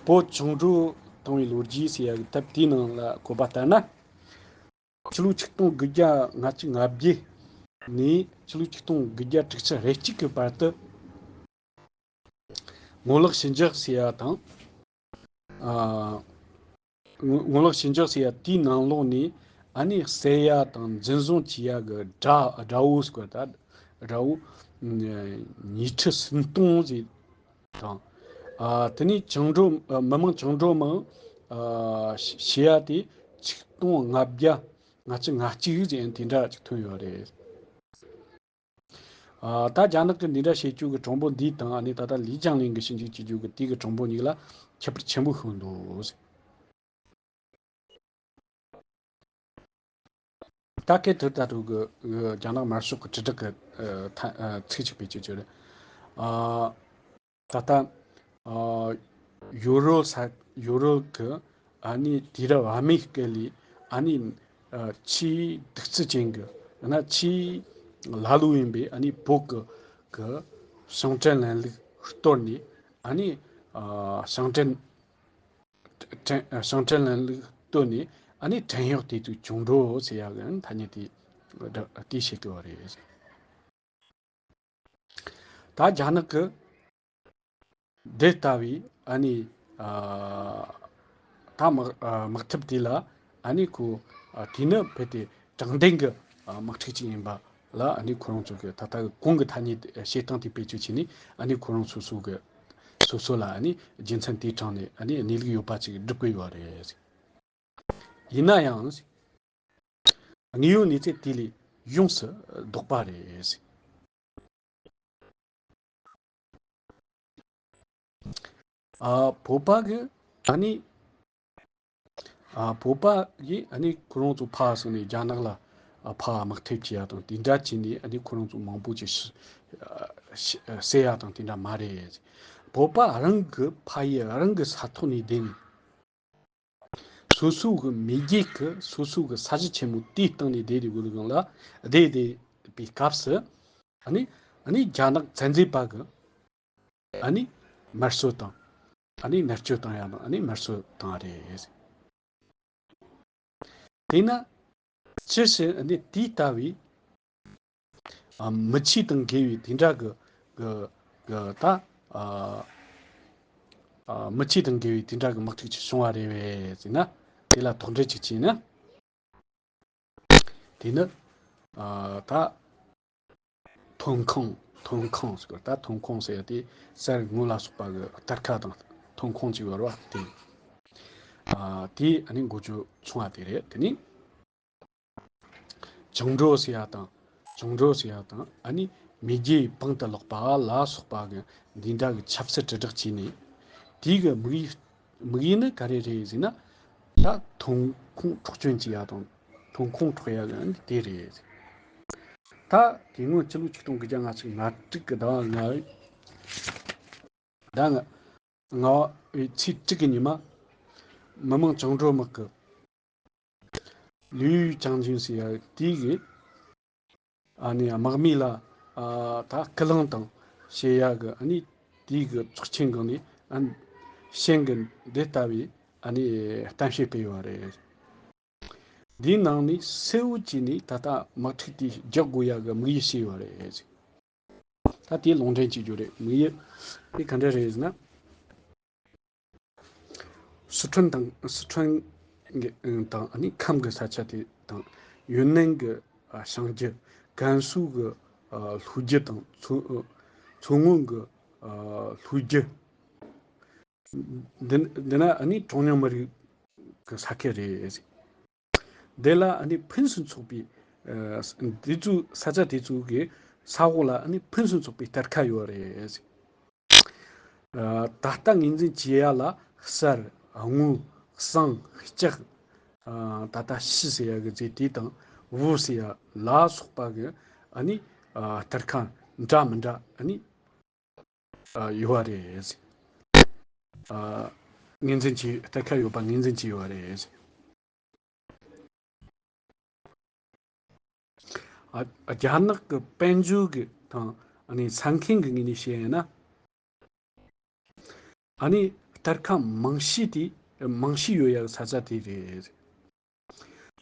བོད་བཅིངས་འགྲོལ་བཏང་བའི་ལོ་རྒྱུས་ཟེར་ཡ་གི་དེབ་དེའི་ནང་ལ་བཀོད་པ་ལྟར་ན། ཕྱི་ལོ་ཆིག་སྟོང་དགུ་བརྒྱ་ལྔ་བཅུ་ང་བརྒྱད་ནས་ཕྱི་ལོ་ཆིག་སྟོང་དགུ་བརྒྱ་དྲུག་ཅུ་རེ་གཅིག་གི་བར་དུ་ངོ་ལོག་ཞི་འཇགས་ཟེར་ཡ་དང་། ཨ་ངོ་ངོ་ལོག་ཞི་འཇགས་ཟེར་ཡ་དེའི་ནང་ལོགས་ནས་ཨ་ནི་བསད་ཡ་དང་འཛིན་བཟུང་བྱེད་ཡ་གི་དགྲ་དགྲ་བོ་ཟེར་བ་ད་དགྲ་བོ་ཉི་ཁྲི་སུམ་སྟོང་ཟེར་དང་། ཨ་དེ་ནས་བཅིངས་འགྲོལ་ཨ་མི་དམངས་བཅིངས་འགྲོལ་དམག་ཨ་ཞེས་ཡ་དེ་ཆིག་སྟོང་ལྔ་བརྒྱ་ང་བཅུ་ང་གཅིག་ཟེར་ཡ་དེ་འདྲ་ཅིག་ཐོན་ཡོད་རེད། ཨ་ད་རྒྱ་ནག་གི་འདི་འདྲ་བྱེད་རྒྱུ་གི་གྲངས་འབོར་འདི་དང་ཨ་ནི་ད་ལྟ་ལི་ཅང་ལིང་གི་ཞིབ་འཇུག་བྱེད་རྒྱུ་གི་དེ་གི་གྲངས་འབོར་གཉིས་ལ་ཁྱད་པར་ཆེན་པོ་ཤོར་འདུག། ད་སྐད་དུ་ད་དུ་གི་རྒྱ་ནག་དམར་ཤོག་གི་དྲིལ་བསྒྲགས་གི་ཨ་ཚིག་ཅིག་བེད་སྤྱོད་བྱས་རེད། ཨ་ད་ལྟ་ཨ་ཡུ་རོབ་ས་ཡུ་རོབ་གི་ཨ་ནི་དུས་རབས་བར་མའི་སྐབས་ལས་ཨ་ནི་ཨ་ཆེས་གདུག་རྩུབ་ཅན་གི་ཨ་ན་ཆེས་ལ་ལུ་ཡིན་པའི་ཨ་ནི་བོད་གི་གི་ཞིང་བྲན་ལམ་ལུགས་གཏོར་ནས་ཨ་ནི་ཨ་ཞིང་བྲན་བྲན་ཞིང་བྲན་ལམ་ལུགས་གཏོར་ནས་ཨ་ནི་བྲན་གཡོག་དེ་དུས་བཅིངས་འགྲོལ་ཟེར་ཡ་གི་ཐ་སྙད་དེ་དེ་བཤད་དགོས་པ་རེད། ད་རྒྱ་ནག་གི་འདི་ལྟ་བུའི་ཨ་ནི་ཨ་ད་དམག་ཨ་དམག་འཐབ་དེ་ལ་ཨ་ནི་ཁོ་ཨ་དེ་ནི་དཔེ་དེ་དྲང་བདེན་གྱི་ཨ་དམག་འཁྲུག་ཅིག་ཡིན་པ་ལ་ཨ་ནི་ཁོ་རང་ཚོ་གི་ད་ལྟ་གི་གོང་གི་ཐ་སྙད་དེ་བཤད་སྟངས་དེ་བེད་སྤྱོད་བྱས་ནས་ཨ་ནི་ཁོ་རང་སོ་སོ་གི་སོ་སོ་ལ་ཨ་ནི་རྒྱུ་མཚན་དེའི་དྲང་ནས་ཨ་ནི་གནས་ལུགས་ཡོད་པ་ཅིག་སྒྲུབ་དགོས་ཡོད་རེད། ཡིན་ན་ཡང་དངོས་ཡོད་གནས་ཚུལ་དེ་ལས་ཡོངས་སུ་ལྡོག་པ་རེད། ཨ་བོད་པ་གི་ཨ་ནི་ཨ་བོད་པ་གི་ཨ་ནི་ཁོ་རང་ཚོ་ཕར་སོང་ནས་རྒྱ་ནག་ལ་ཨ་ཕར་དམག་འཐབ་བྱེད་ཡ་དང་དེ་འདྲ་བྱས་ནས་ཨ་ནི་ཁོ་རང་ཚོ་མང་པོ་ཅིག་ཤི་ཨ་ཤི་བསད་ཡ་དང་དེ་འདྲ་མ་རེད། བོད་པ་རང་གི་ཕ་ཡུལ་རང་གི་ས་ཐོག་ནས་བསྡད་ནས། སོ་སོ་གི་མེས་རྒྱལ་གྱི་སོ་སོ་གི་ས་གཞི་ཆེན་མོ་དེའི་སྟེང་ནས་བསྡད་དེ་དགོས་ལུགས་ལ་བསྡད་བསྡད་པའི་སྐབས་སུ་ཨ་ནི་ཨ་ནི་རྒྱ་ནག་བཙན་འཛུལ་པ་གི་ཨ་ནི་དམར་གསོད་དང་ཨ་ནི་མནར་གཅོད་བཏང་ཡ་དང་ཨ་ནི་དམར་གསོད་བཏང་བ་རེད། དེས་ན་ཅི་ཞིག་ཨ་ནི་དེ་ལྟ་བུའི་ཨ་མི་ཆོས་དང་འགལ་བའི་དེ་འདྲ་གི་གི་གི་ད་ཨ་ཨ་མི་ཆོས་དང་འགལ་བའི་དེ་འདྲ་གི་དམག་འཁྲུག་ཅིག་བྱུང་བ་རེད་བས་ཟེར་ན། དེ་ལ་དོགས་འདྲི་ཅིག་བྱས་ན། དེ་ནི་ཨ་ད་ཐོན་ཁུངས་ཐོན་ཁུངས་ཟེར་ད་ཐོན་ཁུངས་ཟེར་ཡ་དེ་གསེར་དངུལ་ལ་སོགས་པ་གི་གཏེར་ཁ་དང་ཐོན་ཁུངས་ཅིག་ཡོད་རེད་བ། དེ་ཨ་དེ་ཨ་ནི་འགོ་བརྗོད་བྱུང་བ་དེ་རེད། དེ་ནི། བཅིངས་འགྲོལ་ཟེར་ཡ་དང་། བཅིངས་འགྲོལ་ཟེར་ཡ་དང་ཨ་ནི་མེས་རྒྱལ་པང་དུ་ལོག་པ་ལ་སོགས་པ་གི་འདི་འདྲ་གི་ཆབ་སྲིད་དྲིལ་བསྒྲགས་བྱས་ནས། དེའི་གི་དམིགས་ཡུལ་དམིགས་ཡུལ་ནི་ག་རེ་རེད་ཟེར་ན། ད་ཐོན་ཁུངས་འཕྲོག་བཅོམ་བྱེད་ཡ་དང་ཐོན་ཁུངས་འཕྲོག་ཡ་གི་དེ་རེད། ད་དེ་སྔོན་ཕྱི་ལོ་ཆིག་སྟོང་དགུ་བརྒྱ་ང་གཅིག་ང་དྲུག་གི་ཟླ་བ་ལྔ་བའི་ཟླ་ལྔ་བའི་ཚེས་དྲུག་གི་ཉི་མ། མི་དམངས་བཅིངས་འགྲོལ་དམག་གི་ལིའུ་ཅང་ཅིང་ཟེར་ཡ་དེ་གིས་ཨ་ནི་དམག་མི་ལ་ཨ་ད་རྐུ་ལངས་དང་བྱེད་ཡ་གི་ཨ་ནི་དེ་གི་ཚོགས་ཆེན་སྒང་ནས་ཨ་ནི་ཤན་གི་འདི་ལྟ་བུའི་ཨ་ནི་གཏམ་བཤད་སྤེལ་ཡོད་རེད། འདིའི་ནང་ནས་གསལ་བོ་བྱས་ནས་ད་ལྟ་དམག་འཁྲུག་དེ་རྒྱག་དགོས་ཡ་གི་དམིགས་ཡུལ་བཤད་ཡོད་རེད། ད་དེ་ལུང་འདྲེན་བྱེད་རྒྱུ་རེད། དམིགས་ཡུལ་དེ་ག་འདྲ་རེད་ཟེར་ན། སི་ཁྲོན་དང་སི་ཁྲོན་གྱི་དང་ཨ་ནི་ཁམས་ཀྱི་ས་ཆ་དེ་དང་ཡུན་ནན་གྱི་ཨ་བྱང་རྒྱུད། ཀན་སུའུ་གྱི་ཨ་ལྷོ་རྒྱུད་དང་མཚོ་མཚོ་སྔོན་གྱི་ཨ་ལྷོ་རྒྱུད། འདི་འདི་ན་ཨ་ནི་གྲངས་ཉུང་མི་རིགས་ཀྱི་ས་ཁུལ་རེད། འདི་ལ་ཨ་ནི་ཕུན་སུམ་ཚོགས་པའི་ ཨ་འདི་ཚོའི་ས་ཆ་དེ་ཚོ་གི་ས་འོག་ལ་ཨ་ནི་ཕུན་སུམ་ཚོགས་པའི་གཏེར་ཁ་ཡོད་རེད། ཨ་ད་ལྟ་ངོས་འཛིན་བྱེད་ཡ་ལ་གསེར། དངུལ། ཟངས། ལྕགས། ཨ་ད་ལྟ་ཤི་ཟེར་ཡ་གི་རྫས་དེ་དང་བོ་ཟེར་ཡ་ལ་སོགས་པ་གི་ཨ་ནི་ཨ་གཏེར་ཁ་འདྲ་མི་འདྲ་ཨ་ནི་ཨ་ཡོད་པ་རེད། ཨ་ངོས་འཛིན་བྱས། གཏེར་ཁ་ཡོད་པ་ངོས་འཛིན་བྱས་ཡོད་པ་རེད། ཨ་རྒྱ་ནག་གི་དཔལ་འབྱོར་གི་དང་ཨ་ནི་ས་མཁན་གི་ངོས་ནས་བཤད་ཡིན་ན། ཨ་ནི་གཏེར་ཁ་མང་ཤོས་དེ། མང་ཤོས་ཡོད་ཡག་ས་ཆ་དེ་རེད།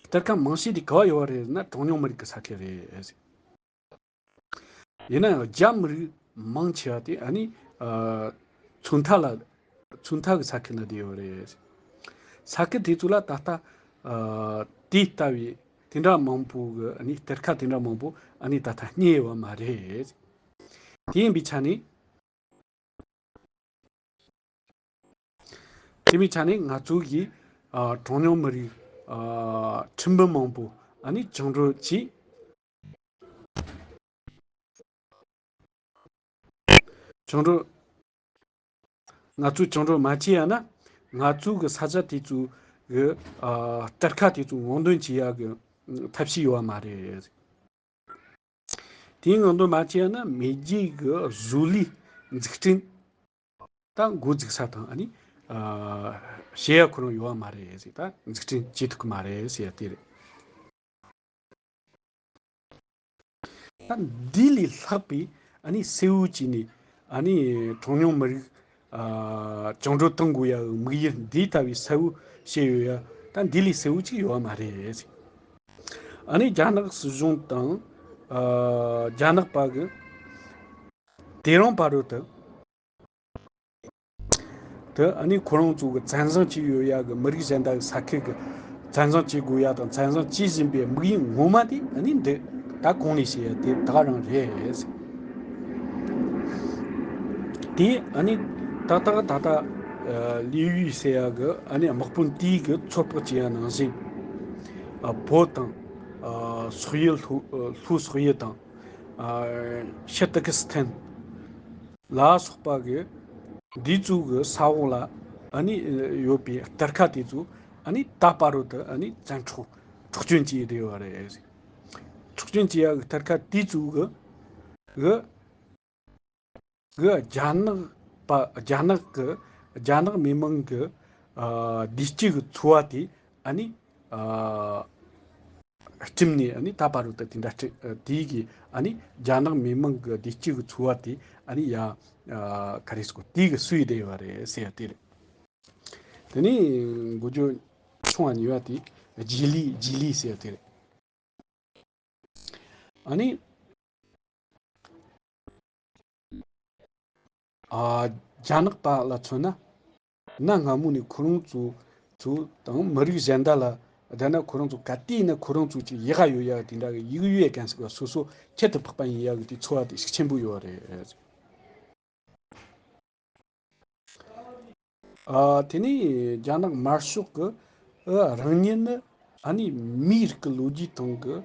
གཏེར་ཁ་མང་ཤོས་དེ་ག་བ་ཡོད་པ་རེད་ཟེར་ན་གྲངས་ཉུང་མི་རིགས་ཀྱི་ས་ཁུལ་རེད། ཡིན་ན་ཡང་རྒྱ་མི་རིགས་མང་ཆེ་བ་དེ་ཨ་ནི་ཨ་མཚོ་མཐའ་ལ། མཚོ་མཐའ་གི་ས་ཁུལ་ན་བསྡད་ཡོད་རེད། ས་ཁུལ་དེ་ཚོ་ལ་ད་ལྟ་ཨ་དེ་ལྟ་བུའི་དེ་འདྲ་མང་པོ་གི་ཨ་ནི་གཏེར་ཁ་དེ་འདྲ་མང་པོ་ཨ་ནི་ད་ལྟ་རྙེད་ཡོད་པ་མ་རེད། དེ་ཡིན་པའི་ཆ་ནས། དེ་མིན་ཆ་ནས་ང་ཚོ་གི་ཨ་གྲངས་ཉུང་མི་རིགས་ཨ་ཁྲི་འབུམ་མང་པོ་ཨ་ནི་བཅིངས་འགྲོལ་བྱས། བཅིངས་འགྲོལ། ང་ཚོས་བཅིངས་འགྲོལ་མ་བྱས་ཡ་ན་ང་ཚོ་གི་ས་ཆ་དེ་ཚོ་གི་ཨ་གཏེར་ཁ་དེ་ཚོ་སྔོག་འདོན་བྱེད་ཡ་གི་ཐབས་ཤེས་ཡོད་པ་མ་རེད། དེའི་སྔོག་འདོན་མ་བྱས་ན་མེས་རྒྱལ་གྱི་བཟོ་ལས་འཛུགས་སྐྲུན་དང་འགོ་འཛུགས་ས་དང་ཨ་ནི་ཨ་བྱེད་ཡ་ཁོ་རང་ཡོད་པ་མ་རེད་ཟེར། ད་འཛུགས་སྐྲུན་བྱེད་ཐུབ་ཀྱི་མ་རེད་ཟེར་ཡ་དེ་རེད། ད་འདི་ལས་ལྷག་པའི་ཨ་ནི་གསལ་བོ་བྱས་ནས་ཨ་ནི་གྲངས་ཉུང་མི་རིགས་ཨ་བཅིངས་འགྲོལ་གཏོང་དགོས་ཡ་དམིགས་ཡུལ་འདི་ལྟ་བུའི་གསལ་བོ་བཤད་ཡོད་ཡ། ད་འདི་ལས་གསལ་བོ་ཅིག་ཡོད་པ་མ་རེད། ཨ་ནི་རྒྱ་ནག་སྲིད་གཞུང་དང་ཨ་རྒྱ་ནག་པ་གི་དེ་རིང་བར་དུ་དུ་ཨ་ནི་ཁོ་རང་ཚོ་གི་བཙན་བཟུང་བྱས་ཡོད་ཡ་གི་མི་རིགས་གཞན་དག་གི་ས་ཁུལ་གི་བཙན་བཟུང་བྱེད་དགོས་ཡ་དང་བཙན་བཟུང་བྱེད་བཞིན་པའི་དམིགས་ཡུལ་ངོ་མ་དེ་ཨ་ནི་འདི་ད་གོང་ནས་བཤད་ཡ་དེ་ད་ག་རང་རེད། དེ་ཨ་ནི་ཏག་ཏག་ད་ལྟ་ཨ་ལི་ཡུས་ཟེར་ཡ་གི་ཨ་ནི་དམག་དཔོན་དེའི་གི་ཚོད་དཔག་བྱས་ཡ་ནང་བཞིན། ཨ་བོད་དང་ཨ་སོག་ཡུལ། ལྷོ་ཨ་ལྷོ་སོག་ཡུལ་དང་ཨ་ཤར་ཏུར་ཀི་སི་ཐན་ལ་སོགས་པ་གི་འདི་ཚོ་གི་ས་འོག་ལ་ཨ་ནི་ཡོད་པའི་གཏེར་ཁ་དེ་ཚོ་ཨ་ནི་ད་བར་དུ་ཨ་ནི་བཙན་འཕྲོག་འཕྲོག་བཅོམ་བྱས་བསྡད་ཡོད་རེད། འཕྲོག་བཅོམ་བྱས་ཡ་གི་གཏེར་ཁ་དེ་ཚོ་གི་གི་གི་རྒྱ་ནག་པ། རྒྱ་ནག་གི་རྒྱ་ནག་མི་མང་གི་ཨ་བདེ་སྐྱིད་ཀྱི་འཚོ་བ་དེ་ཨ་ནི་ཨ་བསྐྲུན་ནས་ཨ་ནི་ད་བར་དུ་དེ་འདྲ་བསྐྲུན། ཨ་དེ་གི་ཨ་ནི་རྒྱ་ནག་མི་མང་གི་བདེ་སྐྱིད་ཀྱི་འཚོ་བ་དེ་ཨ་ནི་ཡ་ཨ་ག་རེ་ཟེར་དགོས། དེ་གི་སུས་བསྡད་ཡོད་རེད་ཟེར་ཡ་དེ་རེད། དེ་ནས་འགོ་བརྗོད་ཆུང་བ་གཉིས་པ་དེ་རྗེས་ལུས། རྗེས་ལུས་ཟེར་ཡ་དེ་རེད། ཨ་ནི། ཨ་རྒྱ་ནག་པ་ལ་མཚོན་ན། གནའ་སྔ་མོ་ནས་ཁོ་རང་ཚོ་ཚོ་དང་མི་རིགས་གཞན་དག་ལ། དེ་ན་ཁོ་རང་ཚོ་ག་དུས་ཡིན་ན་ཁོ་རང་ཚོ་ཅིག་ཡག་ག་ཡོད་ཡག་དེ་འདྲ་གི་ཡིག་ཡོད་མཁན་ཟིག་ལ་སོ་སོ་ཁྱད་དུ་འཕགས་པ་ཡིན་ཡག་གི་དེ་ཚོར་བ་དེ་ཤུགས་ཆེན་པོ་ཡོད་རེད། ཨ་དེ་ནས་རྒྱ་ནག་དམར་ཤོག་གི་ཨ་རང་ཉིད་ནི་ཨ་ནི་མིའི་རིགས་ཀྱི་ལོ་རྒྱུས་སྟེང་གི་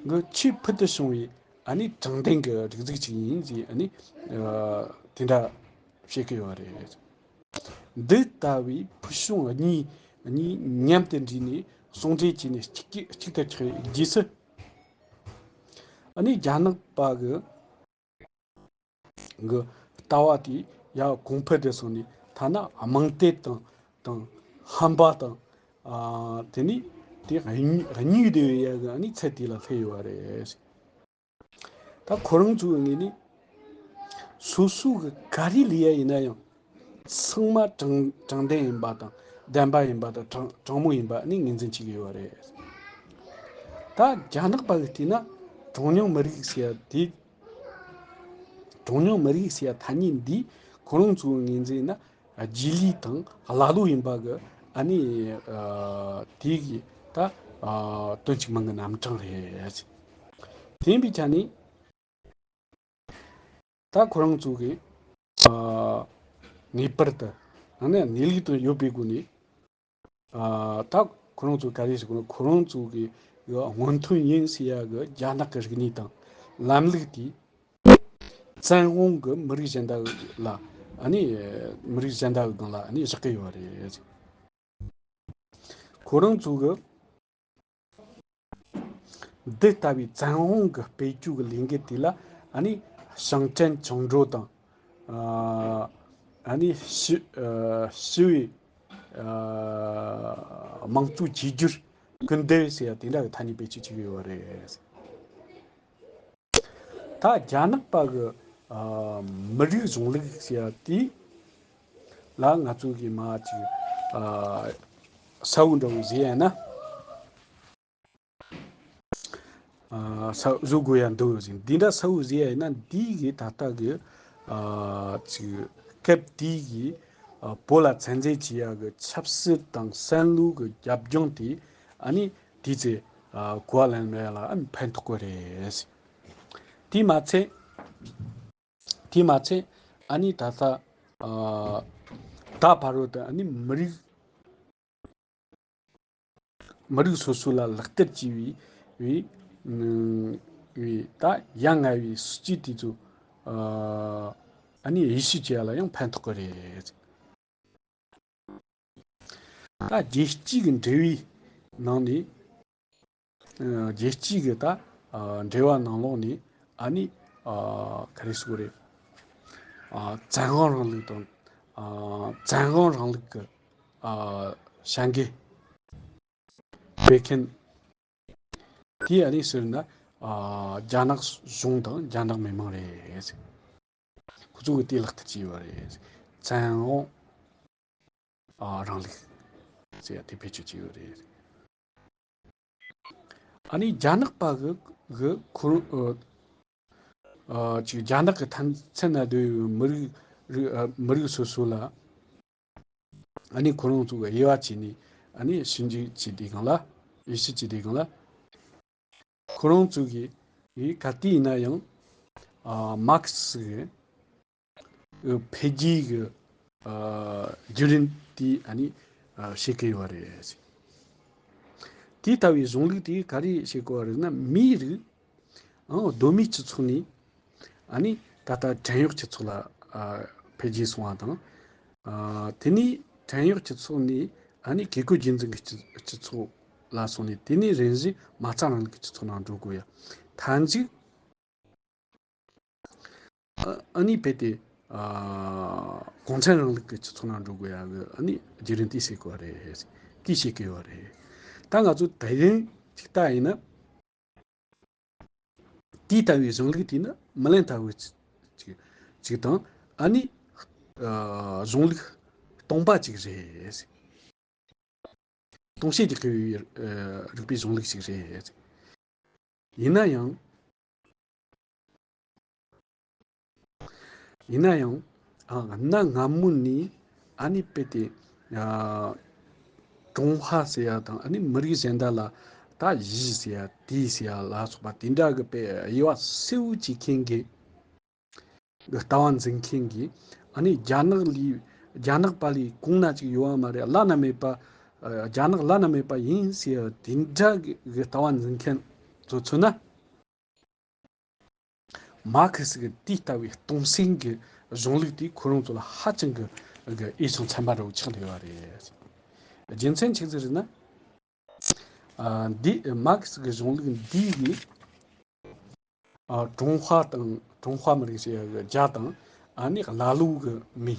གི་ཆེས་ཕུལ་དུ་བྱུང་བའི་ཨ་ནི་དྲང་བདེན་གྱི་སྒྲིག་འཛུགས་ཅིག་ཡིན་ཞེས་ཨ་ནི་ཨ་དེ་འདྲ་བཤད་ཀྱི་ཡོད་རེད། འདི་ལྟ་བུའི་ཕུལ་བྱུང་གཉིས་གཉིས་མཉམ་དུ་འདྲེས་ནས་ཟུང་འབྲེལ་བྱས་ནས་གཅིག་གིས་གཅིག་ཏུ་ཆགས་པའི་རྗེས་སུ། ཨ་ནི་རྒྱ་ནག་པ་གི་གི་ལྟ་བ་དེ་ཡར་གོང་འཕེལ་དུ་སོང་ནས་ཐ་ན་དམངས་གཏད་དང་དང་ཧམ་པ་དང་། ཨ་དེ་ནི་དེ་གཉིས་གཉིས་དེ་ཡ་གི་ཨ་ནི་ཚད་དེ་ལ་སླེབས་ཡོད་རེད། ད་ཁོ་རང་ཚོའི་ངོས་ནས་སོ་སོ་གི་ག་རེ་ལས་ཡ་ཡིན་ན་ཡང་ཚང་མ་དྲང་དྲང་བདེན་ཡིན་པ་དང་བདེན་པ་ཡིན་པ་དང་དྲང་དྲང་མོ་ཡིན་པ་ནི་ངོས་འཛིན་བྱེད་ཀྱི་ཡོད་རེད། ད་རྒྱ་ནག་པ་གི་བལྟས་ན་གྲངས་ཉུང་མི་རིགས་ཟེར་ཡ་དེ། གྲངས་ཉུང་མི་རིགས་ཟེར་ཡ་ཐ་སྙད་འདི་ཁོ་རང་ཚོའི་ངོས་འཛིན་ན་རྗེས་ལུས་དང་ཀླ་ཀློ་ཡིན་པ་གི་ཨ་ནི་ཨ་དེ་གི་ད་ཨ་དོན་གཅིག་མིང་གི་རྣམ་གྲངས་རེད། དེ་ཡིན་པའི་ཆ་ནས། ད་ཁོ་རང་ཚོ་གིས་ཨ་ངེས་པར་དུ་ཨ་ནི་གནས་ལུགས་དང་ཡོད་པའི་སྒོ་ནས། ཨ་ད་ཁོ་རང་ཚོ་ག་རེ་ཟེར་དགོས་ན། ཁོ་རང་ཚོ་གི་ གི་སྔོན་ཐོན་ཡིན་ཟེར་ཡ་གི་རྒྱ་ནག་གི་རིག་གནས་དང་ལམ་ལུགས་དེ། བཙན་དབང་གི་མི་རིགས་གཞན་དག་ལ་ཨ་ནི་མི་རིགས་གཞན་དག་གི་སྒང་ལ་ཨ་ནི་བཞག་གི་ཡོད་རེད། ཁོ་རང་ཚོ་གི་འདི་ལྟ་བུའི་བཙན་དབང་གི་སྤེལ་རྒྱུ་གི་ལས་འགུལ་དེ་ལ་ཨ་ནི་ཞིང་བྲན་བཅིངས་འགྲོལ་དང་། ཨ་ནི་ཞི་ཨ་ཞི་བའི་ཨ་དམངས་གཙོའི་བཅོས་བསྒྱུར་སྐུལ་འདེད་ཟེར་ཡ་དེ་འདྲ་གི་ཐ་སྙད་སྤེལ་རྒྱུ་བྱེད་ཀྱི་ཡོད་རེད། ད་རྒྱ་ནག་པ་གི་ཨ་མི་རིགས་གཞུང་ལུགས་ཟེར་ཡ་དེ་ལ་ང་ཚོ་གི་མ་ཅིག་ཨ་གསལ་བོ་འདྲ་བོ་ཟེར་ཡ་ན། ཨ་གསལ་བཟོ་དགོས་ཡ་འདུག་ཟེར། འདི་འདྲ་གསལ་བོ་ཟེར་ཡ་ཡིན་ན། འདི་གི་ད་ལྟ་གི་ཨ་ཅིག་སྐབས་དེའི་གི་ཨ་བོད་ལ་བཙན་འཛུལ་བྱེད་ཡ་གི་ཆབ་སྲིད་དང་བསམ་བློ་གི་རྒྱབ་ལྗོངས་དེ་ཨ་ནི་དེའི་ཚེ་ཨ་གོ་བ་ལེན་ཡ་ལ་ཨ་ནི་ཕན་ཐོགས་གི་རེད། དེས་མ་ཚད། དེས་མ་ཚད་ཨ་ནི་ད་ལྟ་ཨ་ད་བར་དུ་ཨ་ནི་མི་རིགས། མི་རིགས་སོ་སོ་ལ་ལག་བསྟར་བྱས་པའི་པའི་པའི་ད་ཡ་ང་བའི་སྲིད་ཇུས་དེ་ཚོ་ཨ་ནི་ཡིད་ཆེས་བྱེད་ཡ་ལ་ཡང་ཕན་ཐོགས་ཀྱི་རེད། ད་རྒྱལ་སྤྱིའི་གི་འབྲེལ་བའི་ནང་ནས། རྒྱལ་སྤྱིའི་གི་ད་འབྲེལ་བ་ནང་ལོགས་ནས་ཨ་ནི་ག་རེ་ཟེར་དགོས་རེད། བཙན་དབང་རིང་ལུགས་དང་བཙན་དབང་རིང་ལུགས་ཀྱི་བྱ་འགུལ་སྤེལ་མཁན་དེ་ཨ་ནི་ཟེར་ན་རྒྱ་ནག་གཞུང་དང་རྒྱ་ནག་མི་མང་རེད། ཁོ་ཚོ་གི་དེ་ལག་བསྟར་བྱས་ཡོད་རེད། བཙན་དབང་ཨ་རིང་ལུགས་ཟེར་ཡ་དེ་བེད་སྤྱོད་བྱས་ཡོད་རེད། ཨ་ནི་རྒྱ་ནག་པ་གི་གི་ཁོ་ཨ་ཅིག་རྒྱ་ནག་གི་མཚན་མཚན་ན་སྡོད་ཡོད་མི་རིགས་རིགས་ཨ་མི་རིགས་སོ་སོ་ལ་ཨ་ནི་ཁོ་རང་ཚོ་གི་དབྱེ་བ་ཕྱེ་ནས་ཨ་ནི་ཞིབ་འཇུག་བྱས་དུས་སྒང་ལ། ཡིད་ཆེས་བྱས་དུས་སྒང་ལ། ཁོ་རང་ཚོ་གིས་ག་དུས་ཡིན་ན་ཡང་ཨ་མར་ཁེ་སི་གི་འཕེལ་རྒྱས་ཀྱི་ཨ་བརྒྱུད་རིམ་དེ་ཨ་ནི་ཨ་བཤད་ཀྱི་ཡོད་རེད། དེ་ལྟ་བུའི་གཞུང་ལུགས་དེ་ག་རེ་བཤད་དགོས་པ་རེད་ན། མིའི་རིགས་ཨང་གདོད་མའི་སྤྱི་ཚོགས་ནས་ཨ་ནི་ད་ལྟ་བྲན་གཡོག་སྤྱི་ཚོགས་ལ་ཨ་འཕེལ་རྒྱས་སོང་བ་དང་། ཨ་དེ་ནས་བྲན་གཡོག་སྤྱི་ཚོགས་ནས་ཨ་ནི་བཀས་བཀོད་རྒྱུད་འཛིན་གྱི་སྤྱི་སྤྱི་ཚོགས་ལ་སོང་ནས། དེ་ནས་རིམ་བཞིན་མ་རྩ་རིང་ལུགས་ཀྱི་སྤྱི་ཚོགས་ནང་འགྲོ་དགོས་ཡ། མཐའ་མཇུག་ཨ་ཨ་ནི་རྦད་དེ་ཨ་གུང་ཁྲན་རིང་ལུགས་ཀྱི་སྤྱི་ཚོགས་ནང་འགྲོ་དགོས་ཡ་གི་ཨ་ནི་བརྒྱུད་རིམ་དེ་བཤད་དགོས་པ་རེད། དེ་བཤད་ཀྱི་ཡོད་རེད། ད་ང་ཚོ་དེ་རིང་ཅིག་ལྟ་ཡིན་ན། དེ་ལྟ་བུའི་གཞུང་ལུགས་དེ་ནི་མི་ལན་ལྟ་བུ་ཅིག་ཅིག་དང་། ཨ་ནི་ཨ་གཞུང་ལུགས་སྟོང་པ་ཅིག་རེད། སྟོང་བཤད་ཀྱི་སྐད་ཡིག་ཨ་རིག་པའི་གཞུང་ལུགས་ཤིག་རེད། ཡིན་ན་ཡང་། ཡིན་ན་ཡང་། ཨ་གནའ་སྔ་མོ་ནས་ཨ་ནི་རྦད་དེ་ཨ་ཀྲུང་ཧྭ་ཟེར་ཡ་དང་ཨ་ནི་མི་རིགས་གཞན་དག་ལ་ད་གཞིས་ཟེར་ཡ་དེ་ཟེར་ཡ་ལ་སོགས་པ་དེ་འདྲ་གི་དཔེ་དབྱེ་བ་གསལ་བོ་བྱེད་མཁན་གྱི་གི་ལྟ་བ་འཛིན་མཁན་གྱི་ཨ་ནི་རྒྱ་ནག་ལས་རྒྱ་ནག་པ་ལས་གོང་ན་ཅིག་ཡོད་བ་མ་རེད། བླ་ན་མེད་པ། ཨ་རྒྱ་ནག་བླ་ན་མེད་པ་ཡིན་ཟེར་ཡ་དེ་འདྲ་གི་གི་ལྟ་བ་འཛིན་མཁན་ཚོ་མཚོན་ན། མར་ཁེ་སི་གི་དེ་ལྟ་བུའི་སྟོང་སེམས་ཀྱི་གཞུང་ལུགས་དེ་ཁོ་རང་ཚོ་ལ་ཧ་ཅང་གི་གི་འོས་ཤིང་འཚམ་པ་འདྲ་བོ་ཆགས་བསྡད་ཡོད་རེད། རྒྱུ་མཚན་ཆི་ཟིག་རེད་ན། ཨ་འདི་མར་ཁེ་སི་གི་གཞུང་ལུགས་འདི་གིས་ཨ་ཀྲུང་ཧྭ་དང་ཀྲུང་ཧྭ་མི་རིགས་ཟེར་ཡ་གི་རྒྱ་དང་ཨ་ནི་ཀླ་ཀློ་གི་མི་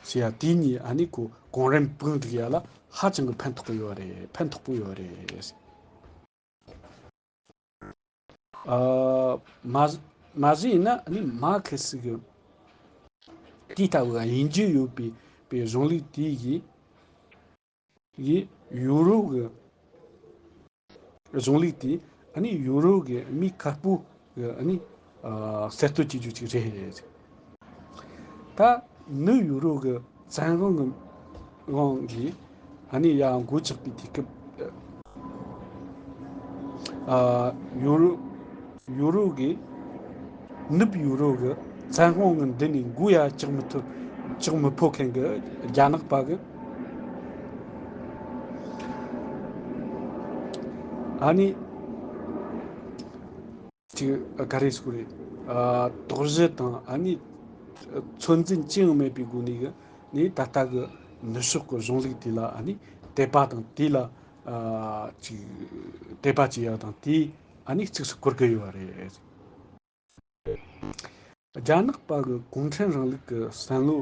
ཟེར་ཡ་དེ་གཉིས་ཨ་ནི་ཁོ་གོང་རིམ་བུད་འགྲོ་ཡ་ལ་ཧ་ཅང་གི་ཕན་ཐོགས་གི་ཡོད་རེད། ཕན་ཐོགས་པོ་ཡོད་རེད། ཨ་མ་མ་གཞི་ཡིན་ན་ཨ་ནི་མར་ཁེ་སི་གི་དེ་ལྟ་བུ་ཡིན་རྒྱུ་ཡོད་པའི་པའི་གཞུང་ལུགས་དེ་ཡིས་ཡིས་ཡུ་རོབ་ཀྱི་གཞུང་ལུགས་དེ་ཨ་ནི་ཡུ་རོབ་ཀྱི་མི་དཀར་པོ་གི་ཨ་ནི་ཨ་གསར་གཏོད་བྱེད་རྒྱུ་ཅིག་རེད། ད་ནུབ་ཡུ་རོབ་ཀྱི་བཙན་དབང་གི་དབང་གིས་ཨ་ནི་ཡར་འགོ་ཆགས་པའི་དུས་སྐབས། ཨ་ཡུ་རོབ་ཡུ་རོབ་ཀྱི་ནུབ་ཡུ་རོབ་ཀྱི་བཙན་དབང་གི་མདུན་ནས་མགོ་ཡར་བཅག་མི་ཐུབ་བཅག་མི་ཕོད་མཁན་གྱི་རྒྱ་ནག་པ་གི་ ཨ་ནི་ཅིག་ག་རེ་ཟེར་དགོས་རེད། ཨ། དོགས་གཞི་དང་ཨ་ནི་ཚོད་འཛིན་ཅི་ཡང་མེད་པའི་སྒོ་ནས་གི་ནས་ད་ལྟ་གི་ནུབ་ཕྱོགས་ཀྱི་གཞུང་ལུགས་དེ་ལ་ཨ་ནི་དད་པ་དང་དེ་ལ་ཨ་ཅིག་དད་པ་བྱེད་ཡ་དང་དེ་ཨ་ནི་གཙིགས་སུ་བཀུར་གི་ཡོད་རེད། རྒྱ་ནག་པ་གི་གུང་ཁྲན་རིང་ལུགས་ཀྱི་བསམ་བློ་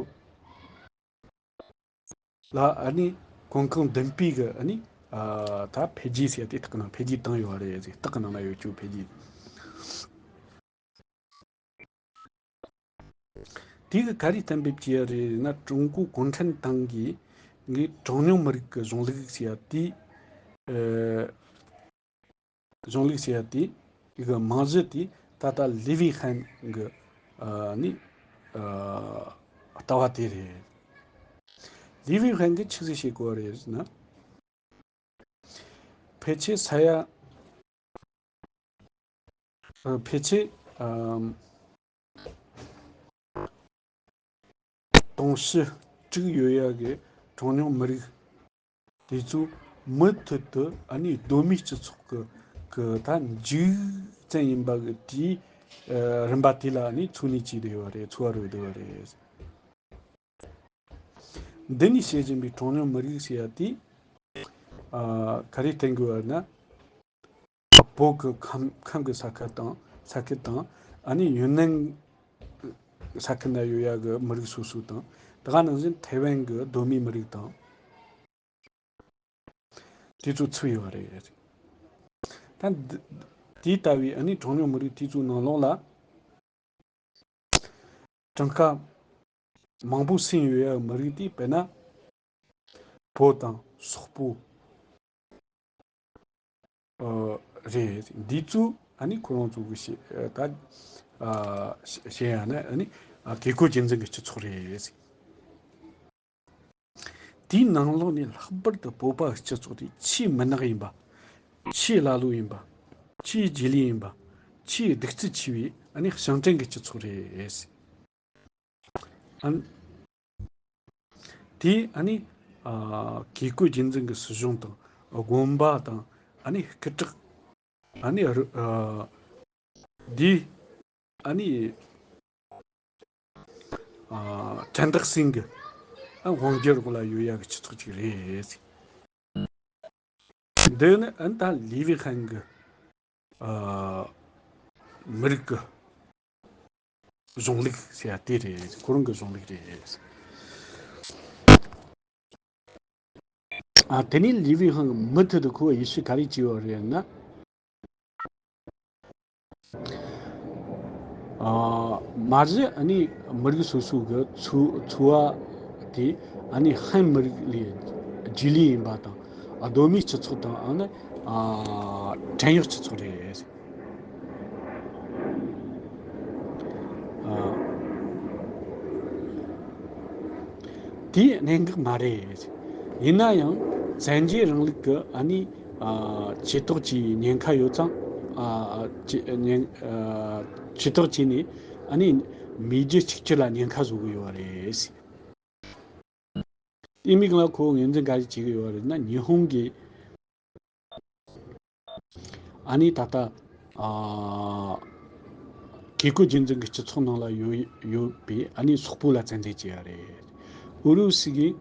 ལ་ཨ་ནི་གོམ་གང་མདུན་སྤོས་ཀྱི་ཨ་ནི་ཨ་ད་འཕེལ་རྒྱས་ཟེར་ཡ་དེ་རྟགས་ནང་འཕེལ་རྒྱས་བཏང་ཡོད་རེད། རྟགས་ནང་ན་ཡོད་རྒྱུ་འཕེལ་རྒྱས། དེ་གི་ག་རེ་གཏན་འབེབས་བྱས་ཡ་རེད་ན། ཀྲུང་གོ་གུང་ཁྲན་ཏང་གི་གི་གྲངས་ཉུང་མི་རིགས་ཀྱི་གཞུང་ལུགས་ཟེར་ཡ་དེ། ཨ། གཞུང་ལུགས་ཟེར་ཡ་དེ་གི་རྨང་གཞི་དེ་ད་ལྟ་ལི་ཝི་ཧན་གི་ཨ་ནི་ཨ་ལྟ་བ་དེ་རེད། ལི་ཝི་ཧན་གི་ཆི་ཟིག་བཤད་གོ་རེད་ཟེར་ན། ཕལ་ཆེར་ས་ཡ་ཨ་ཕལ་ཆེར་ཨ་དུང་ཕྱུར་དྲུག་ཡོད་ཡ་གི་གྲངས་ཉུང་མི་རིགས་དེ་ཚོ་མུ་མཐུད་དུ་ཨ་ནི་གདོད་མའི་སྤྱི་ཚོགས་ཀྱི་གི་ད་འཇིག་རྟེན་ཡིན་པ་གི་དེའི་ཨ་རིམ་པ་དེ་ལ་ཨ་ནི་འཚོ་གནས་བྱས་བསྡད་ཡོད་རེད། འཚོ་བ་རོལ་བསྡད་ཡོད་རེད། འདི་ནས་བཤད་བཞིན་པའི་གྲངས་ཉུང་མི་རིགས་ཟེར་ཡ་དེ་ཨ་ག་རེ་བསྟན་དགོས་པ་ན། བོད་ཀྱི་ཁམས་ཁམས་ཀྱི་ས་ཁུལ་དང་ས་ཁུལ་དང་ཨ་ནི་ཡུན་ནན་ས་ཁུལ་ན་ཡོད་ཡ་གི་མི་རིགས་སོ་སོ་དང་། དེ་ག་ནང་བཞིན་ཐའེ་ཝན་གྱི་གདོད་མའི་མི་རིགས་དང་། དེ་ཚོ་ཚུད་ཡོད་རེད། ད་འདི་དེ་ལྟ་བུའི་ཨ་ནི་གྲངས་ཉུང་མི་རིགས་དེ་ཚོའི་ནང་ལོགས་ལ་གྲངས་ཀ་མང་པོ་ཟིན་ཡོད་ཡ་མི་རིགས་དེ་དཔེར་ན་བོད་དང་སོག་པོ་ཨ་རེད། འདི་ཚོ་ཨ་ནི་ཁོ་རང་ཚོ་གི་ཤེས་ད་ཨ་ཤེས་ཡ་ན་ཨ་ནི་ཨ་བཀས་བཀོད་རྒྱུད་འཛིན་གྱི་སྤྱི་ཚོགས་རེད། དེའི་ནང་ལོགས་ནས་ལྷག་པར་དུ་བོད་པ་སྤྱི་ཚོགས་དེ་ཆེས་མུན་ནག་ཡིན་པ། ཆེས་ཀླ་ཀློ་ཡིན་པ། ཆེས་རྗེས་ལུས་ཡིན་པ། ཆེས་གདུག་རྩུབ་ཆེ་བའི་ཨ་ནི་ཞིང་བྲན་གྱི་སྤྱི་ཚོགས་རེད། ཨ་ནི་དེ་ཨ་ནི་ཨ་བཀས་བཀོད་རྒྱུད་འཛིན་གྱི་སྲིད་གཞུང་དང་དགོན་པ་དང་ཨ་ནི་སྐུ་དྲག་ཨ་ནི་རུ་ཨ་འདི་ཨ་ནི་ཨ་དྲན་རྟགས་ཟིན་གི་ཨ་དབང་སྒྱུར་འོག་ལ་ཡོད་ཡ་གི་སྤྱི་ཚོགས་ཅིག་རེད། འདི་ནི་ཨ་ནི་ད་ལི་ཝི་ཧན་གི་ཨ་མི་རིགས་གི་གཞུང་ལུགས་ཟེར་ཡ་དེ་རེད། ཁོ་རང་གི་གཞུང་ལུགས་རེད། ཨ་དེ་ནས་ལི་ཝི་ཧང་གི་མུ་མཐུད་དུ་ཁོ་ཡེ་ཤུ་ག་རེ་བྱས་ཡོད་རེད་ན། ཨ་མ་གཞི་ཨ་ནི་མི་རིགས་སོ་སོ་གི་འཚོ་འཚོ་བ་དེ་ཨ་ནི་ཧན་མི་རིགས་ལས་རྗེས་ལུས་ཡིན་པ་དང་། ཨ་གདོད་མའི་སྤྱི་ཚོགས་དང་ཨ་ནི་ཨ་བྲན་གཡོག་སྤྱི་ཚོགས་རེད། ཨ་དེ་གནད་འགག་མ་རེད། ཡིན་ན་ཡང་བཙན་རྒྱལ་རིང་ལུགས་ཀྱི་ཨ་ནི་ཨ་ཇུས་གཏོགས་ཀྱི་ཉེན་ཁ་ཡོད་ཙང་། ཨ་ཇུས་ཉེན་ཨ་ཇུས་གཏོགས་བྱས་ནས་ཨ་ནི་མེས་རྒྱལ་གཅིག་གྱུར་ལ་ཉེན་ཁ་བཟོ་གི་ཡོད་རེད། དེ་མིན་ལ་ཁོ་ངོས་འཛིན་ག་རེ་བྱེད་ཀྱི་ཡོད་རེད་ན། ཉི་ཧོང་གི་ཨ་ནི་ད་ལྟ་ཨ་བཀས་བཀོད་རྒྱུད་འཛིན་གྱི་སྤྱི་ཚོགས་ནང་ལ་ཡོད་ཡོད་པའི་ཨ་ནི་སོག་པོ་ལ་བཙན་འཛུལ་བྱས་ཡ་རེད། ཨུ་རུ་སུ་གིས་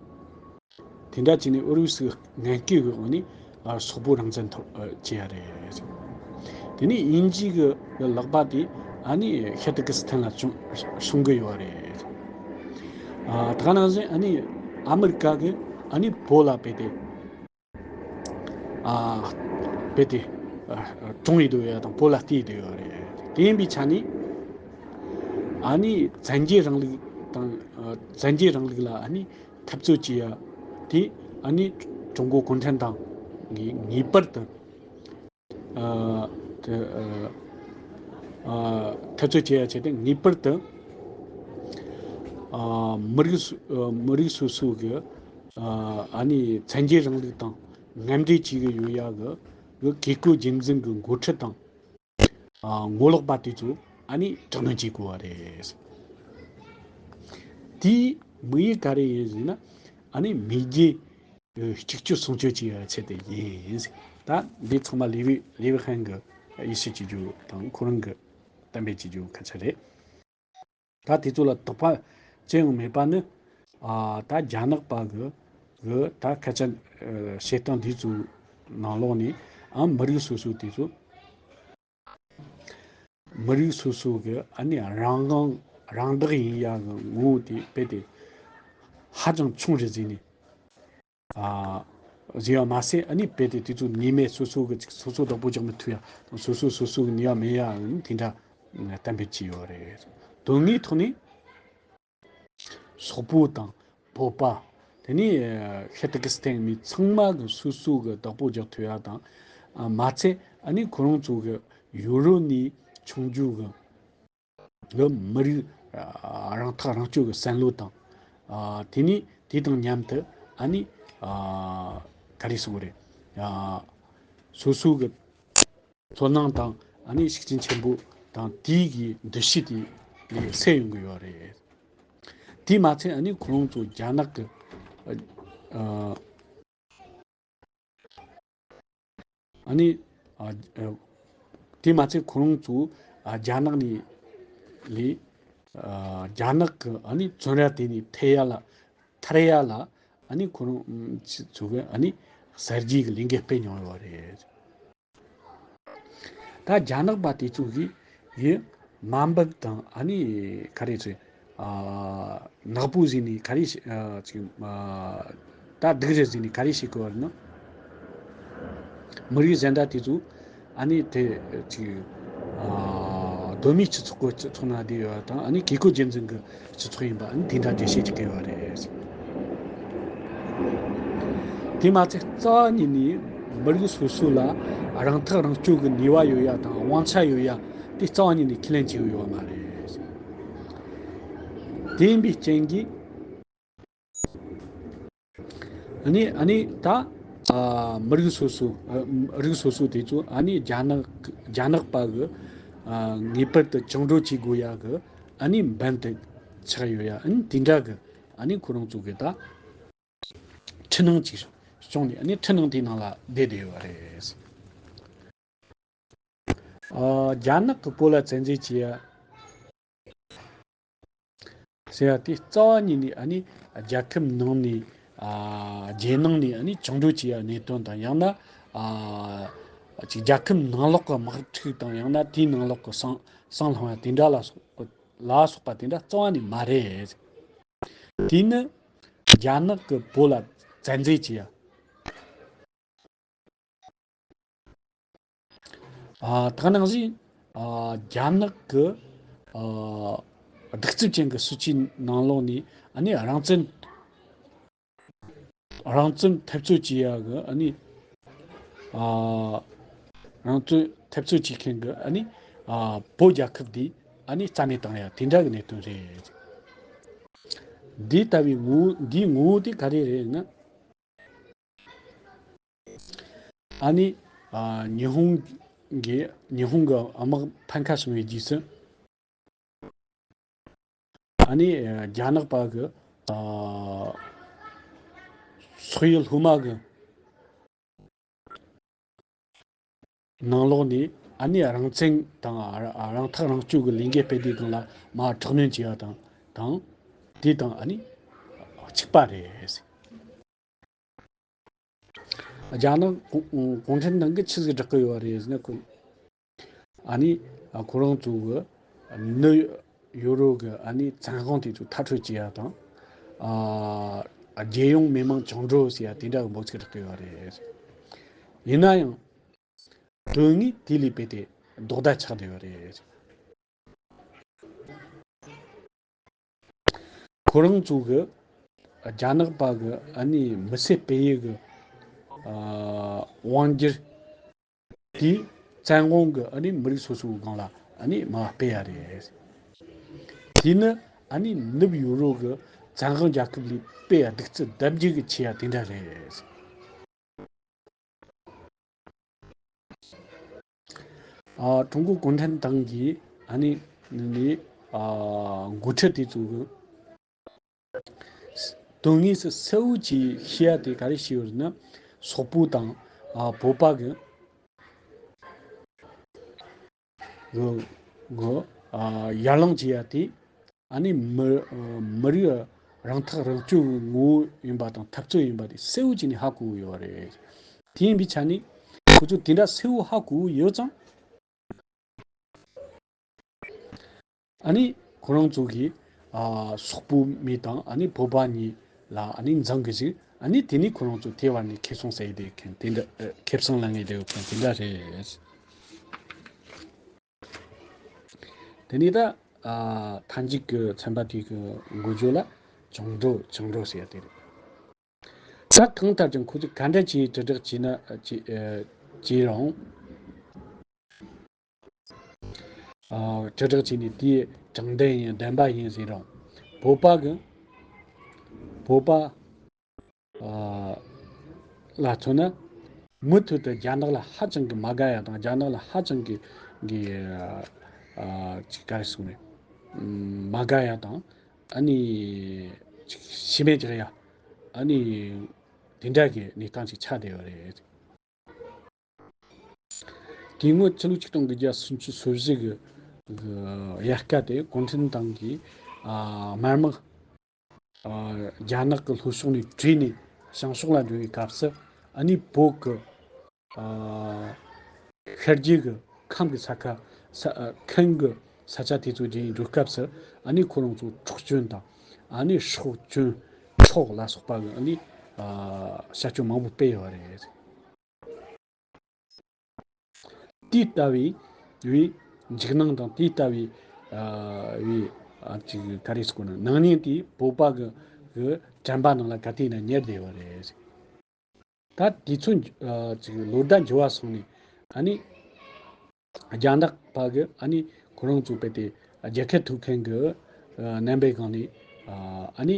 དེ་འདྲ་བྱས་ནས་ཨུ་རུ་སུའི་ངན་སྐུལ་གྱི་འོག་ནས་ཨ་སོག་པོ་རང་བཙན་ཐོབ་ཨ་བྱས་ཡ་རེད། དེ་ནས་དབྱིན་ཇི་གི་ལག་པ་དེ་ཨ་ནི་ཤར་ཏུར་ཀི་སི་ཐན་ལ་བྱུང་སྲུང་གི་ཡོད་རེད། ཨ་ད་ག་ནང་བཞིན་ཨ་ནི་ཨ་མི་རི་ཀ་གིས་ཨ་ནི་བོད་ལ་རྦད་དེ་ཨ་རྦད་དེ་ཨ་གྲོངས་ཡི་འདུག་ཡ་དང་བོད་ལ་བརྟེན་ཡི་འདུག་ཡོད་རེད། དེ་ཡིན་པའི་ཆ་ནས་ཨ་ནི་བཙན་རྒྱལ་རིང་ལུགས་དང་ཨ་བཙན་རྒྱལ་རིང་ལུགས་ལ་ཨ་ནི་འཐབ་རྩོད་བྱེད་ཡ་དེ་ཨ་ནི་ཀྲུང་གོ་གུང་ཁྲན་ཏང་གིས་ངེས་པར་དུ་ཨ་དེ་ཨ་ཨ་འཐབ་རྩོད་བྱེད་ཡ་ཆེད་དུ་ངེས་པར་དུ་ཨ་མི་རིགས་སོ་ཨ་མི་རིགས་སོ་སོ་གི་ཨ་ཨ་ནི་བཙན་རྒྱལ་རིང་ལུགས་དང་མཉམ་འབྲེལ་བྱེད་ཀྱི་ཡོད་ཡ་གི་གི་བཀས་བཀོད་རྒྱུད་འཛིན་གྱི་འགོ་ཁྲིད་དང་། ཨ་ངོ་ལོག་པ་དེ་ཚོ་ཨ་ནི་དྲག་གནོན་བྱེད་དགོས་པ་རེད། དེའི་དམིགས་ཡུལ་ག་རེ་ཡིན་ཟེར་ན། ཨ་ནི་མེས་རྒྱལ་གཅིག་གྱུར་སྲུང་སྐྱོབ་བྱེད་ཡ་ཆེད་དུ་ཡིན། ད་འདི་ཚང་མ་ལེ་ཝི་ལེ་ཝི་ཧན་གྱི་ཡིད་ཆེས་བྱེད་རྒྱུ་དང་ཁོ་རང་གི་གཏན་འབེབས་བྱེད་རྒྱུ་སྐད་ཆ་རེད། ད་དེ་ཚོ་ལ་དོགས་པ་ཅི་ཡང་མེད་པ་ནི། ཨ་ད་རྒྱ་ནག་པ་གི་གི་ད་སྐད་ཆ་ཨ་བཤད་སྟངས་འདི་ཚོའི་ནང་ལོགས་ནས་ཨ་མི་རིགས་སོ་སོ་དེ་ཚོ་མི་རིགས་སོ་སོ་གི་ཨ་ནི་རང་དབང་རང་བདག་ཡིན་ཡ་གི་ངོ་བོ་དེ་རྦད་དེ་ཧ་ཅང་ཆུང་རུ་ཟིན་ནས། ཨ་ཟེར་བ་མ་ཟད། ཨ་ནི་རྦད་དེ་དེ་ཚོ་ནུས་མེད། སོ་སོ་གི་ཅིག་སོ་སོ་བདག་པོ་རྒྱག་མི་ཐུབ་ཡ་དང་། སོ་སོ་སོ་སོ་གི་ནུས་པ་མེད་ཡ་དེ་འདྲ་གཏན་འབེབས་བྱས་ཡོད་རེད། དོན་དངོས་ཐོག་ནས་སོག་པོ་དང་བོད་པ། དེ་ནས་ཤི་ཏི་ཀི་སི་ཐན་མི་ཚང་མ་གི་སོ་སོ་གི་བདག་པོ་རྒྱག་ཐུབ་ཡ་དང་། ཨ་མ་ཚད་ཨ་ནི་ཁོ་རང་ཚོ་གི་ཡུ་རོབ་ནས་བྱུང་རྒྱུ་གི་གི་མི་རིགས་ཨ་རང་ཐག་རང་གཅོད་ཀྱི་བསམ་བློ་དང་། ཨ་དེ་ནས་དེ་དང་མཉམ་དུ་ཨ་ནི་ཨ་ག་རེ་ཟེར་དགོས་རེད། ཨ་སོ་སོ་གི་ཚོར་སྣང་དང་། ཨ་ནི་ཤུགས་རྐྱེན་ཆེན་པོ་དང་དེའི་གི་འདུ་ཤེས་དེ་ལས་སད་ཡོང་གི་ཡོད་རེད། དེས་མ་ཚད་ཨ་ནི་ཁོ་རང་ཚོ་རྒྱ་ནག་གི་ཨ་ཨ་ཨ་ནི་ཨ་ཨ་དེ་མ་ཚད་ཁོ་རང་ཚོ་ཨ་རྒྱ་ནག་ནས་ལས་ཨ་རྒྱ་ནག་གི་ཨ་ནི་བཙོན་ར་དེ་ནས་ཐར་ཡ་ལ་ཐར་ཡ་ལ་ཨ་ནི་ཁོ་རང་ཚོ་གི་ཨ་ནི་གསར་བརྗེ་གི་ལས་འགུལ་སྤེལ་མྱོང་ཡོད་རེད། ད་རྒྱ་ནག་པ་དེ་ཚོ་གིས་ཡི་དམའ་འབེབས་དང་། ཨ་ནི་ག་རེ་ཟེར། ཨ་ནག་པོ་ཟིག་ནས་ག་རེ་ཞིག་ཨ་ཅིག་ཨ་ད་སྡུག་རུ་ཟིག་ནས་ག་རེ་བྱེད་གི་ཡོད་རེད་ན། མི་རིགས་གཞན་དག་དེ་ཚོ་ཨ་ནི་དེ་ཅིག་ཨ་གདོད་མའི་སྤྱི་ཚོགས་ཀྱི་སྤྱི་ཚོགས་ནང་བསྡད་ཡོད་དང་། ཨ་ནི་བཀས་བཀོད་རྒྱུད་འཛིན་གྱི་སྤྱི་ཚོགས་ཡིན་པ། ཨ་ནི་དེ་འདྲ་འགྲེལ་བཤད་ཅིག་བསྐྱལ་ཡོད་རེད། དེ་མ་ཚད་རྩ་བ་ཉིད་ནས་མི་རིགས་སོ་སོ་ལ་རང་ཐག་རང་གཅོད་ཀྱི་ནུས་པ་ཡོད་ཡ་དང་དབང་ཆ་ཡོད་ཡ་དེ་རྩ་བ་ཉིད་ནས་ཁས་ལེན་བྱེད་ཀྱི་ཡོད་མ་རེད། དེ་ཡིན་པའི་རྐྱེན་གྱིས་ཨ་ནི་ཨ་ནི་ད་ཨ་མི་རིགས་སོ་སོ་ཨ་རིགས་སོ་སོ་དེ་ཚོ་ཨ་ནི་རྒྱ་ནག་རྒྱ་ནག་པ་གི་ཨ་ངེས་པར་དུ་བཅིངས་འགྲོལ་བྱེད་དགོས་ཡ་གི་ཨ་ནི་འབེན་དུ་ཆགས་ཡོད་ཡ། ཨ་ནི་དེ་འདྲ་གི་ཨ་ནི་ཁོ་རང་ཚོ་གི་ད་འཕྲུལ་སྣང་ཅིག་བྱུང་ནས། ཨ་ནི་འཕྲུལ་སྣང་དེའི་ནང་ལ་བསྡད་བསྡད་ཡོད་རེད། ཨ་རྒྱ་ནག་གི་བོད་ལ་བཙན་འཛུལ་བྱས་ཡ་ཟེར་ཡ་དེ་རྩ་བ་ཉིད་ནས་ཨ་ནི་རྒྱལ་ཁབ་ནང་ནས་ཨ་རྒྱལ་ནང་ནས་ཨ་ནི་བཅིངས་འགྲོལ་བྱས་ཡ་གནད་དོན་དང་། ཡང་ན་ཨ་ཅིག་རྒྱལ་ཁབ་ནང་ལོགས་ཀྱི་དམག་འཁྲུག་དང་། ཡང་ན་དེའི་ནང་ལོགས་ཀྱི་བསང་བསང་ལྷུང་ཡ་དེ་འདྲ་ལ་སོགས་པ་ལ་སོགས་པ་དེ་འདྲ་རྩ་བ་ནས་མ་རེད། དེ་ནི་རྒྱ་ནག་གི་བོད་ལ་བཙན་འཛུལ་བྱས་ཡ། ཨ་ད་ག་ནང་བཞིན་ཨ་རྒྱ་ནག་གི་ཨ་གདུག་རྩུབ་ཅན་གྱི་སྲིད་ཇུས་ནང་ལོགས་ནས་ཨ་ནི་རང་བཙན་རང་བཙན་འཐབ་རྩོད་བྱེད་ཡ་གི་ཨ་ནི་ཨ་རང་བཙན་འཐབ་རྩོད་བྱེད་མཁན་གྱི་ཨ་ནི་ཨ་བོད་རྒྱལ་ཁབ་འདི་ཨ་ནི་རྩ་མེད་བཏང་ཡ་དེ་འདྲ་གི་གནད་དོན་རེད། འདི་ལྟ་བུའི་ངོ་བོ་འདིའི་ངོ་བོ་དེ་ག་རེ་རེད་ན། ཨ་ནི་ཨ་ཉི་ཧོང་གི་ཉི་ཧོང་གི་དམག་ཕམ་ཁ་སོང་བའི་རྗེས་སུ། ཨ་ནི་ཨ་རྒྱ་ནག་པ་གི་ཨ་སོག་ཡུལ་སློབ་མ་གི་ནང་ལོགས་ནས་ཨ་ནི་རང་བཙན་དང་ཨ་རང་ཐག་རང་གཅོད་ཀྱི་ལས་འགུལ་སྤེལ་དུས་སྒང་ལ་མར་དྲག་གནོན་བྱས་པ་དང་དང་། དེ་དང་ཨ་ནི་གཅིག་པ་རེད། རྒྱ་ནག་གུང་གུང་ཁྲན་ཏང་གིས་ཆི་ཟིག་བསྒྲགས་ཀྱི་ཡོད་རེད་ཟེར་ན། ཁོ་ཨ་ནི་ཁོ་རང་ཚོ་གི་ནུབ་ཡུ་རོབ་ཀྱི་ཨ་ནི་བཙན་དབང་དེ་ཚོ་མཐར་སྐྲོད་བྱེད་ཡ་དང་། ཨ་རྒྱལ་ཡོངས་མི་དམངས་བཅིངས་འགྲོལ་ཟེར་ཡ་དེ་འདྲ་གི་འབོད་ཚིག་བསྒྲགས་ཀྱི་ཡོད་རེད། ཡིན་ན་ཡང་དོན་དངོས་དེ་ལས་རྦད་དེ་ལྡོག་ཟླ་ཆགས་བསྡད་ཡོད་རེད། ཁོ་རང་ཚོ་གི་རྒྱ་ནག་པ་གི་ཨ་ནི་མི་སེར་སྤེལ་ཡུལ་གི་ཨ་དབང་སྒྱུར་དེ་བཙན་དབང་གི་ཨ་ནི་མི་རིགས་སོ་སོའི་སྒང་ལ་ཨ་ནི་མར་སྤེལ་ཡ་རེད། དེ་ནི་ཨ་ནི་ནུབ་ཡུ་རོབ་གི་བཙན་དབང་རྒྱལ་ཁབ་ལས་དཔེ་གདུག་རྩུབ་ལྡབ་འགྱུར་གྱིས་ཆེ་ཡ་དེ་འདྲ་རེད། ཨ་ཀྲུང་གོ་གུང་ཁྲན་ཏང་གི་ཨ་ནི་ནི་ཨ་འགོ་ཁྲིད་དེ་ཚོ་གི་དོན་དངོས་སུ་གསལ་བོ་ཅིག་ཤེས་ཡ་དེ་ག་རེ་ཤེས་ཡོད་ན། སོག་པོ་དང་ ཨ་བོད་པ་གི་གི་གི་ཨ་ཡར་ལངས་བྱེད་ཡ་དེ། ཨ་ནི་མི་མི་རིགས་རང་ཐག་རང་གཅོད་ཀྱི་ངོ་བོ་ཡིན་པ་དང་འཐབ་རྩོད་ཡིན་པ་དེ་གསལ་བོ་བྱས་ནས་ཧ་གོ་གི་ཡོད་རེད། དེ་ཡིན་པའི་ཆ་ནས་ཁོ་ཚོ་དེ་འདྲ་གསལ་བོ་ཧ་གོ་གི་ཡོད་ཙང་། ཨ་ནི་ཁོ་རང་ཚོ་གིས་ཨ་སོག་པོ་མི་དང་ཨ་ནི་བོད་པ་གཉིས་ལ་ཨ་ནི་འཛིང་གི་ཞིག་ཨ་ནི་དེ་ནས་ཁོ་རང་ཚོ་དེ་བར་ནས་ཁེ་བཟང་ཟ་ཡི་དེ་མཁན་དེ་འདྲ། ཨ་ཁེ་བཟང་ལེན་གི་དེ་མཁན་དེ་འདྲ་རེད། དེ་ནས་ད་ཨ་མཐའ་མཇུག་གི་ཚན་པ་དེ་གི་འགོ་བརྗོད་ལ་བཅིངས་འགྲོལ་བཅིངས་འགྲོལ་ཟེར་ཡ་དེ་རེད། ད་གང་ལྟར་ཀྱང་ཁོ་ཚོས་ག་འདྲ་བྱས་དྲིལ་བསྒྲགས་བྱས་ན་བྱས་ཨ་བྱས་རུང་། ཨ་དྲིལ་བསྒྲགས་བྱས་ནས་དེའི་དྲང་བདེན་ཡིན་བདེན་པ་ཡིན་ཟེར་རུང་། བོད་པ་གི་བོད་པ་ཨ་ལ་མཚོན་ན་མུ་མཐུད་དུ་རྒྱ་ནག་ལ་ཧ་ཅང་གི་མ་དགའ་ཡ་དང་རྒྱ་ནག་ལ་ཧ་ཅང་གི་གི་ཨ་ཅིག་ག་རེ་ཟེར་དགོས་རེད། མ་དགའ་ཡ་དང་ཨ་ནི་ཅིག་ཤི་རྨས་རྒྱག་ཡ་ཨ་ནི་དེ་འདྲ་གི་གནས་སྟངས་ཅིག་ཆགས་བསྡད་ཡོད་རེད། དེ་སྔོན་ཕྱི་ལོ་ཆིག་སྟོང་དགུ་བརྒྱ་སུམ་ཅུ་སོ་བཞི་གི་གི་དབྱར་ཁ་དེ་གུང་ཁྲན་ཏང་གིས་ཨ་དམར་དམག་ཨ་རྒྱ་ནག་གི་ལྷོ་ཕྱོགས་ནས་བྲོས་ནས་བྱང་ཕྱོགས་ལ་འགྲོ་བའི་སྐབས་སུ་ཨ་ནི་བོད་ཀྱི་ཨ་ཤར་རྒྱུད་ཀྱི་ཁམས་ཀྱི་ས་ཁ་ས་ཨ་ཁམས་ཀྱི་ས་ཆ་དེ་ཚོ་བརྒྱུད་ནས་འགྲོ་སྐབས་སུ་ཨ་ནི་ཁོ་རང་ཚོ་འཕྲོག་བཅོམ་དང་ཨ་ནི་སྲོག་བཅོམ་འཕྲོག་ལ་སོགས་པ་གི་ཨ་ནི་ཨ་བྱ་སྤྱོད་མང་པོ་སྤེལ་ཡོད་རེད། དེ་ལྟ་བུའི་བའི་འཇིགས་སྣང་དང་དེ་ལྟ་བུའི་ཨ་བའི་ཨ་ཅིག་ག་རེ་ཟེར་དགོས་ན་སྣང་བརྙན་དེ་བོད་པ་གི་གི་དྲན་པ་ནང་ལ་ག་དུས་ཡིན་ན་ཉར་བསྡད་ཡོད་རེད། ད་དུས་ཚོད་ཨ་ཅིག་ལོ་ཟླ་འགྱུར་བ་སོང་ནས་ཨ་ནི་རྒྱ་ནག་པ་གི་ཨ་ནི་ཁོ་རང་ཚོ་དཔེ་དེ་རྒྱལ་ཁ་ཐོབ་མཁན་གི་ཨ་རྣམ་པའི་སྒང་ནས་ཨ་ཨ་ནི།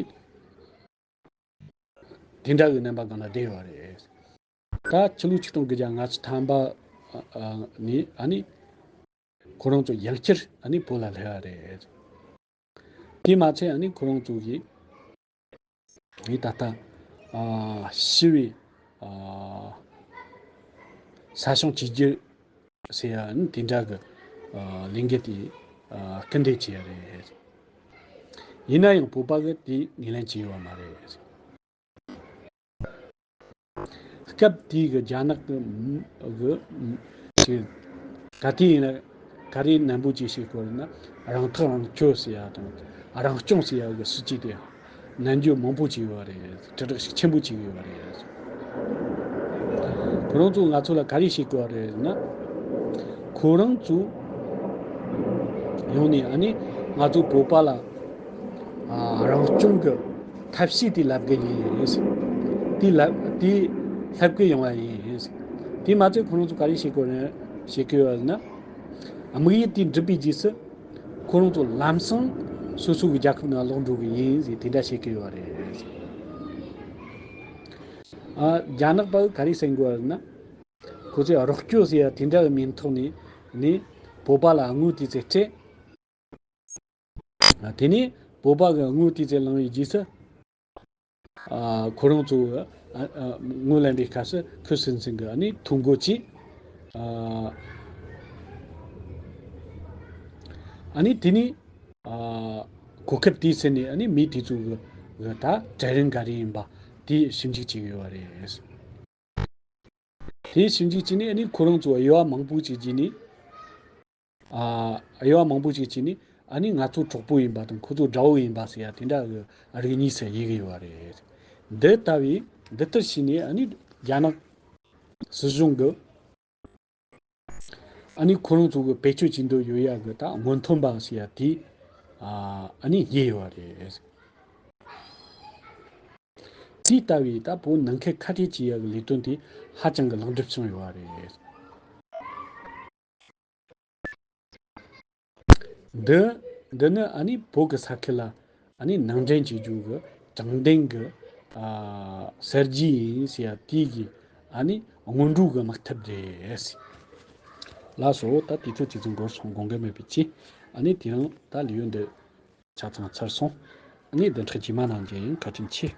དེ་འདྲ་གི་རྣམ་པ་སྒང་ལ་བསྡད་ཡོད་རེད། ད་ཕྱི་ལོ་ཆིག་སྟོང་དགུ་བརྒྱ་ལྔ་བཅུ་ཐམ་པ་ཨ་ནས་ཨ་ནི་ཁོ་རང་ཚོ་ཡང་བསྐྱར་ཨ་ནི་བོད་ལ་སླེབས་པ་རེད། དེ་མ་ཚད་ཨ་ནི་ཁོ་རང་ཚོ་གིས་ཨ་ནི་ད་ལྟ་ཨ་ཞི་བའི་ཨ་ས་སྐྱོང་བཅོས་བསྒྱུར་ཟེར་ཡ་ནི་དེ་འདྲ་གི་ཨ་ལས་འགུལ་དེ་ཨ་སྐུལ་འདེད་བྱས་ཡ་རེད། ཡིན་ན་ཡང་བོད་པ་གི་དེ་ངོས་ལེན་བྱས་ཡོད་མ་རེད། སྐབས་དེའི་གི་རྒྱ་ནག་གི་གི་ག་དུས་ཡིན་ན་ག་རེ་ནན་པོ་ཅིག་བྱེད་དགོས་ན་རང་ཐག་རང་གཅོད་ཟེར་ཡ་དང་རང་སྐྱོང་ཟེར་ཡ་གི་སྲིད་ཇུས་དེ་ནན་བརྗོད་མང་པོ་བྱས་ཡོད་རེད། དྲིལ་བསྒྲགས་ཤུགས་ཆེན་པོ་བྱས་ཡོད་རེད། ཁོ་རང་ཚོ་ང་ཚོ་ལ་ག་རེ་བྱེད་དགོས་རེད་ཟེར་ན། ཁོ་རང་ཚོ་ཡོང་ནས་ཨ་ནི་ང་ཚོ་བོད་པ་ལ་ཨ་རང་སྐྱོང་གི་ཐབས་ཤེས་དེ་ལབ་གི་ཡིན་ཟེར། དེ་ལབ་དེ་ལབ་གི་ཡོང་བ་ཡིན་ཟེར། དེ་མ་ཚད་ཁོ་རང་ཚོ་ག་རེ་བྱེད་དགོས་རེད་བྱེད་ཀྱི་ཡོད་ཟེར་ན། དམིགས་ཡུལ་དེ་འགྲུབ་པའི་རྗེས་སུ་ཁོ་རང་ཚོ་ལམ་སང་སོ་སོ་གི་རྒྱལ་ཁབ་ནང་ལོག་འགྲོ་གི་ཡིན་ཟེར་དེ་འདྲ་བཤད་ཀྱི་ཡོད་རེད། ཨ་རྒྱ་ནག་པ་ག་རེ་ཟེར་གི་ཡོད་ཟེར་ན། ཁོ་ཚོས་རོགས་སྐྱོར་ཟེར་ཡ་དེ་འདྲ་གི་མིང་ཐོག་ནས་ནི་བོད་པ་ལ་དངུལ་དེ་ཚོ་སྤྲད། དེ་ནས་བོད་པ་གི་དངུལ་དེ་ཚོ་བླངས་པའི་རྗེས་སུ། ཨ་ཁོ་རང་ཚོ་ཨ་ཨ་དངུལ་ལེན་པའི་སྐབས་སུ་ཁུ་སིམ་སིམ་གི་ཨ་ནི་ཐོ་འགོད་བྱས། ཨ་ཨ་ནི་དེ་ནས་ཨ་གོ་སྐབས་དེའི་ཚེ་ནས་ཨ་ནི་མི་དེ་ཚོ་གི་གི་ད་གྲལ་རིམ་ག་རེ་ཡིན་པ་དེ་ཞིབ་འཇུག་བྱེད་ཀྱི་ཡོད་རེད། དེ་ཞིབ་འཇུག་བྱས་ནས་ཨ་ནི་ཁོ་རང་ཚོ་དབྱེ་བ་མང་པོ་ཅིག་བྱས་ནས། ཨ་དབྱེ་བ་མང་པོ་ཅིག་བྱས་ནས་ཨ་ནི་ང་ཚོ་གྲོགས་པོ་ཡིན་པ་དང་ཁོ་ཚོ་དགྲ་བོ་ཡིན་པ་ཟེར་ཡ་དེ་འདྲ་གི་རིགས་གཉིས་སུ་དབྱེ་གི་ཡོད་རེད། འདི་ལྟ་བུའི་འདི་ལྟར་བྱས་ནས་ཨ་ནི་རྒྱ་ནག་སྲིད་གཞུང་གི་ཨ་ནི་ཁོ་རང་ཚོ་གི་བེད་སྤྱོད་བྱེད་འདོད་ཡོད་ཡ་གི་ད་སྔོན་ཐོན་པ་ཟེར་ཡ་དེ་ཨ་ཨ་ནི་དབྱེ་ཡོད་རེད། དེ་ལྟ་བུའི་ད་བོད་ནང་ཁུལ་ཁ་བྲལ་བྱེད་ཡག་གི་ལས་དོན་དེ་ཧ་ཅང་གི་ལེགས་འགྲུབ་བྱུང་ཡོད་རེད། འདི་འདི་ནི་ཨ་ནི་བོད་ཀྱི་ས་ཁུལ་ལ་ཨ་ནི་ནང་འདྲེན་བྱེད་རྒྱུ་གི་དྲང་བདེན་གྱི་ཨ་གསར་བརྗེ་ཡིན་ཟེར་ཡ་དེ་གི་ཨ་ནི་སྔོན་འགྲོ་གི་དམག་འཐབ་རེད། ལགས་སོ། ད་དུས་ཚོད་ཇི་ཙམ་འགོར་སོང་དགོངས་འགལ་མེད་པའི་ཚེ་ཨ་ནི་དེ་རིང་ད་ལེའུ་འདི་ཆ་ཚང་ཚར་སོང་། ཨ་ནི་བདུན་ཕྲག་རྗེས་མ་ནང་མཇལ་ཡིན། བཀའ་དྲིན་ཆེ།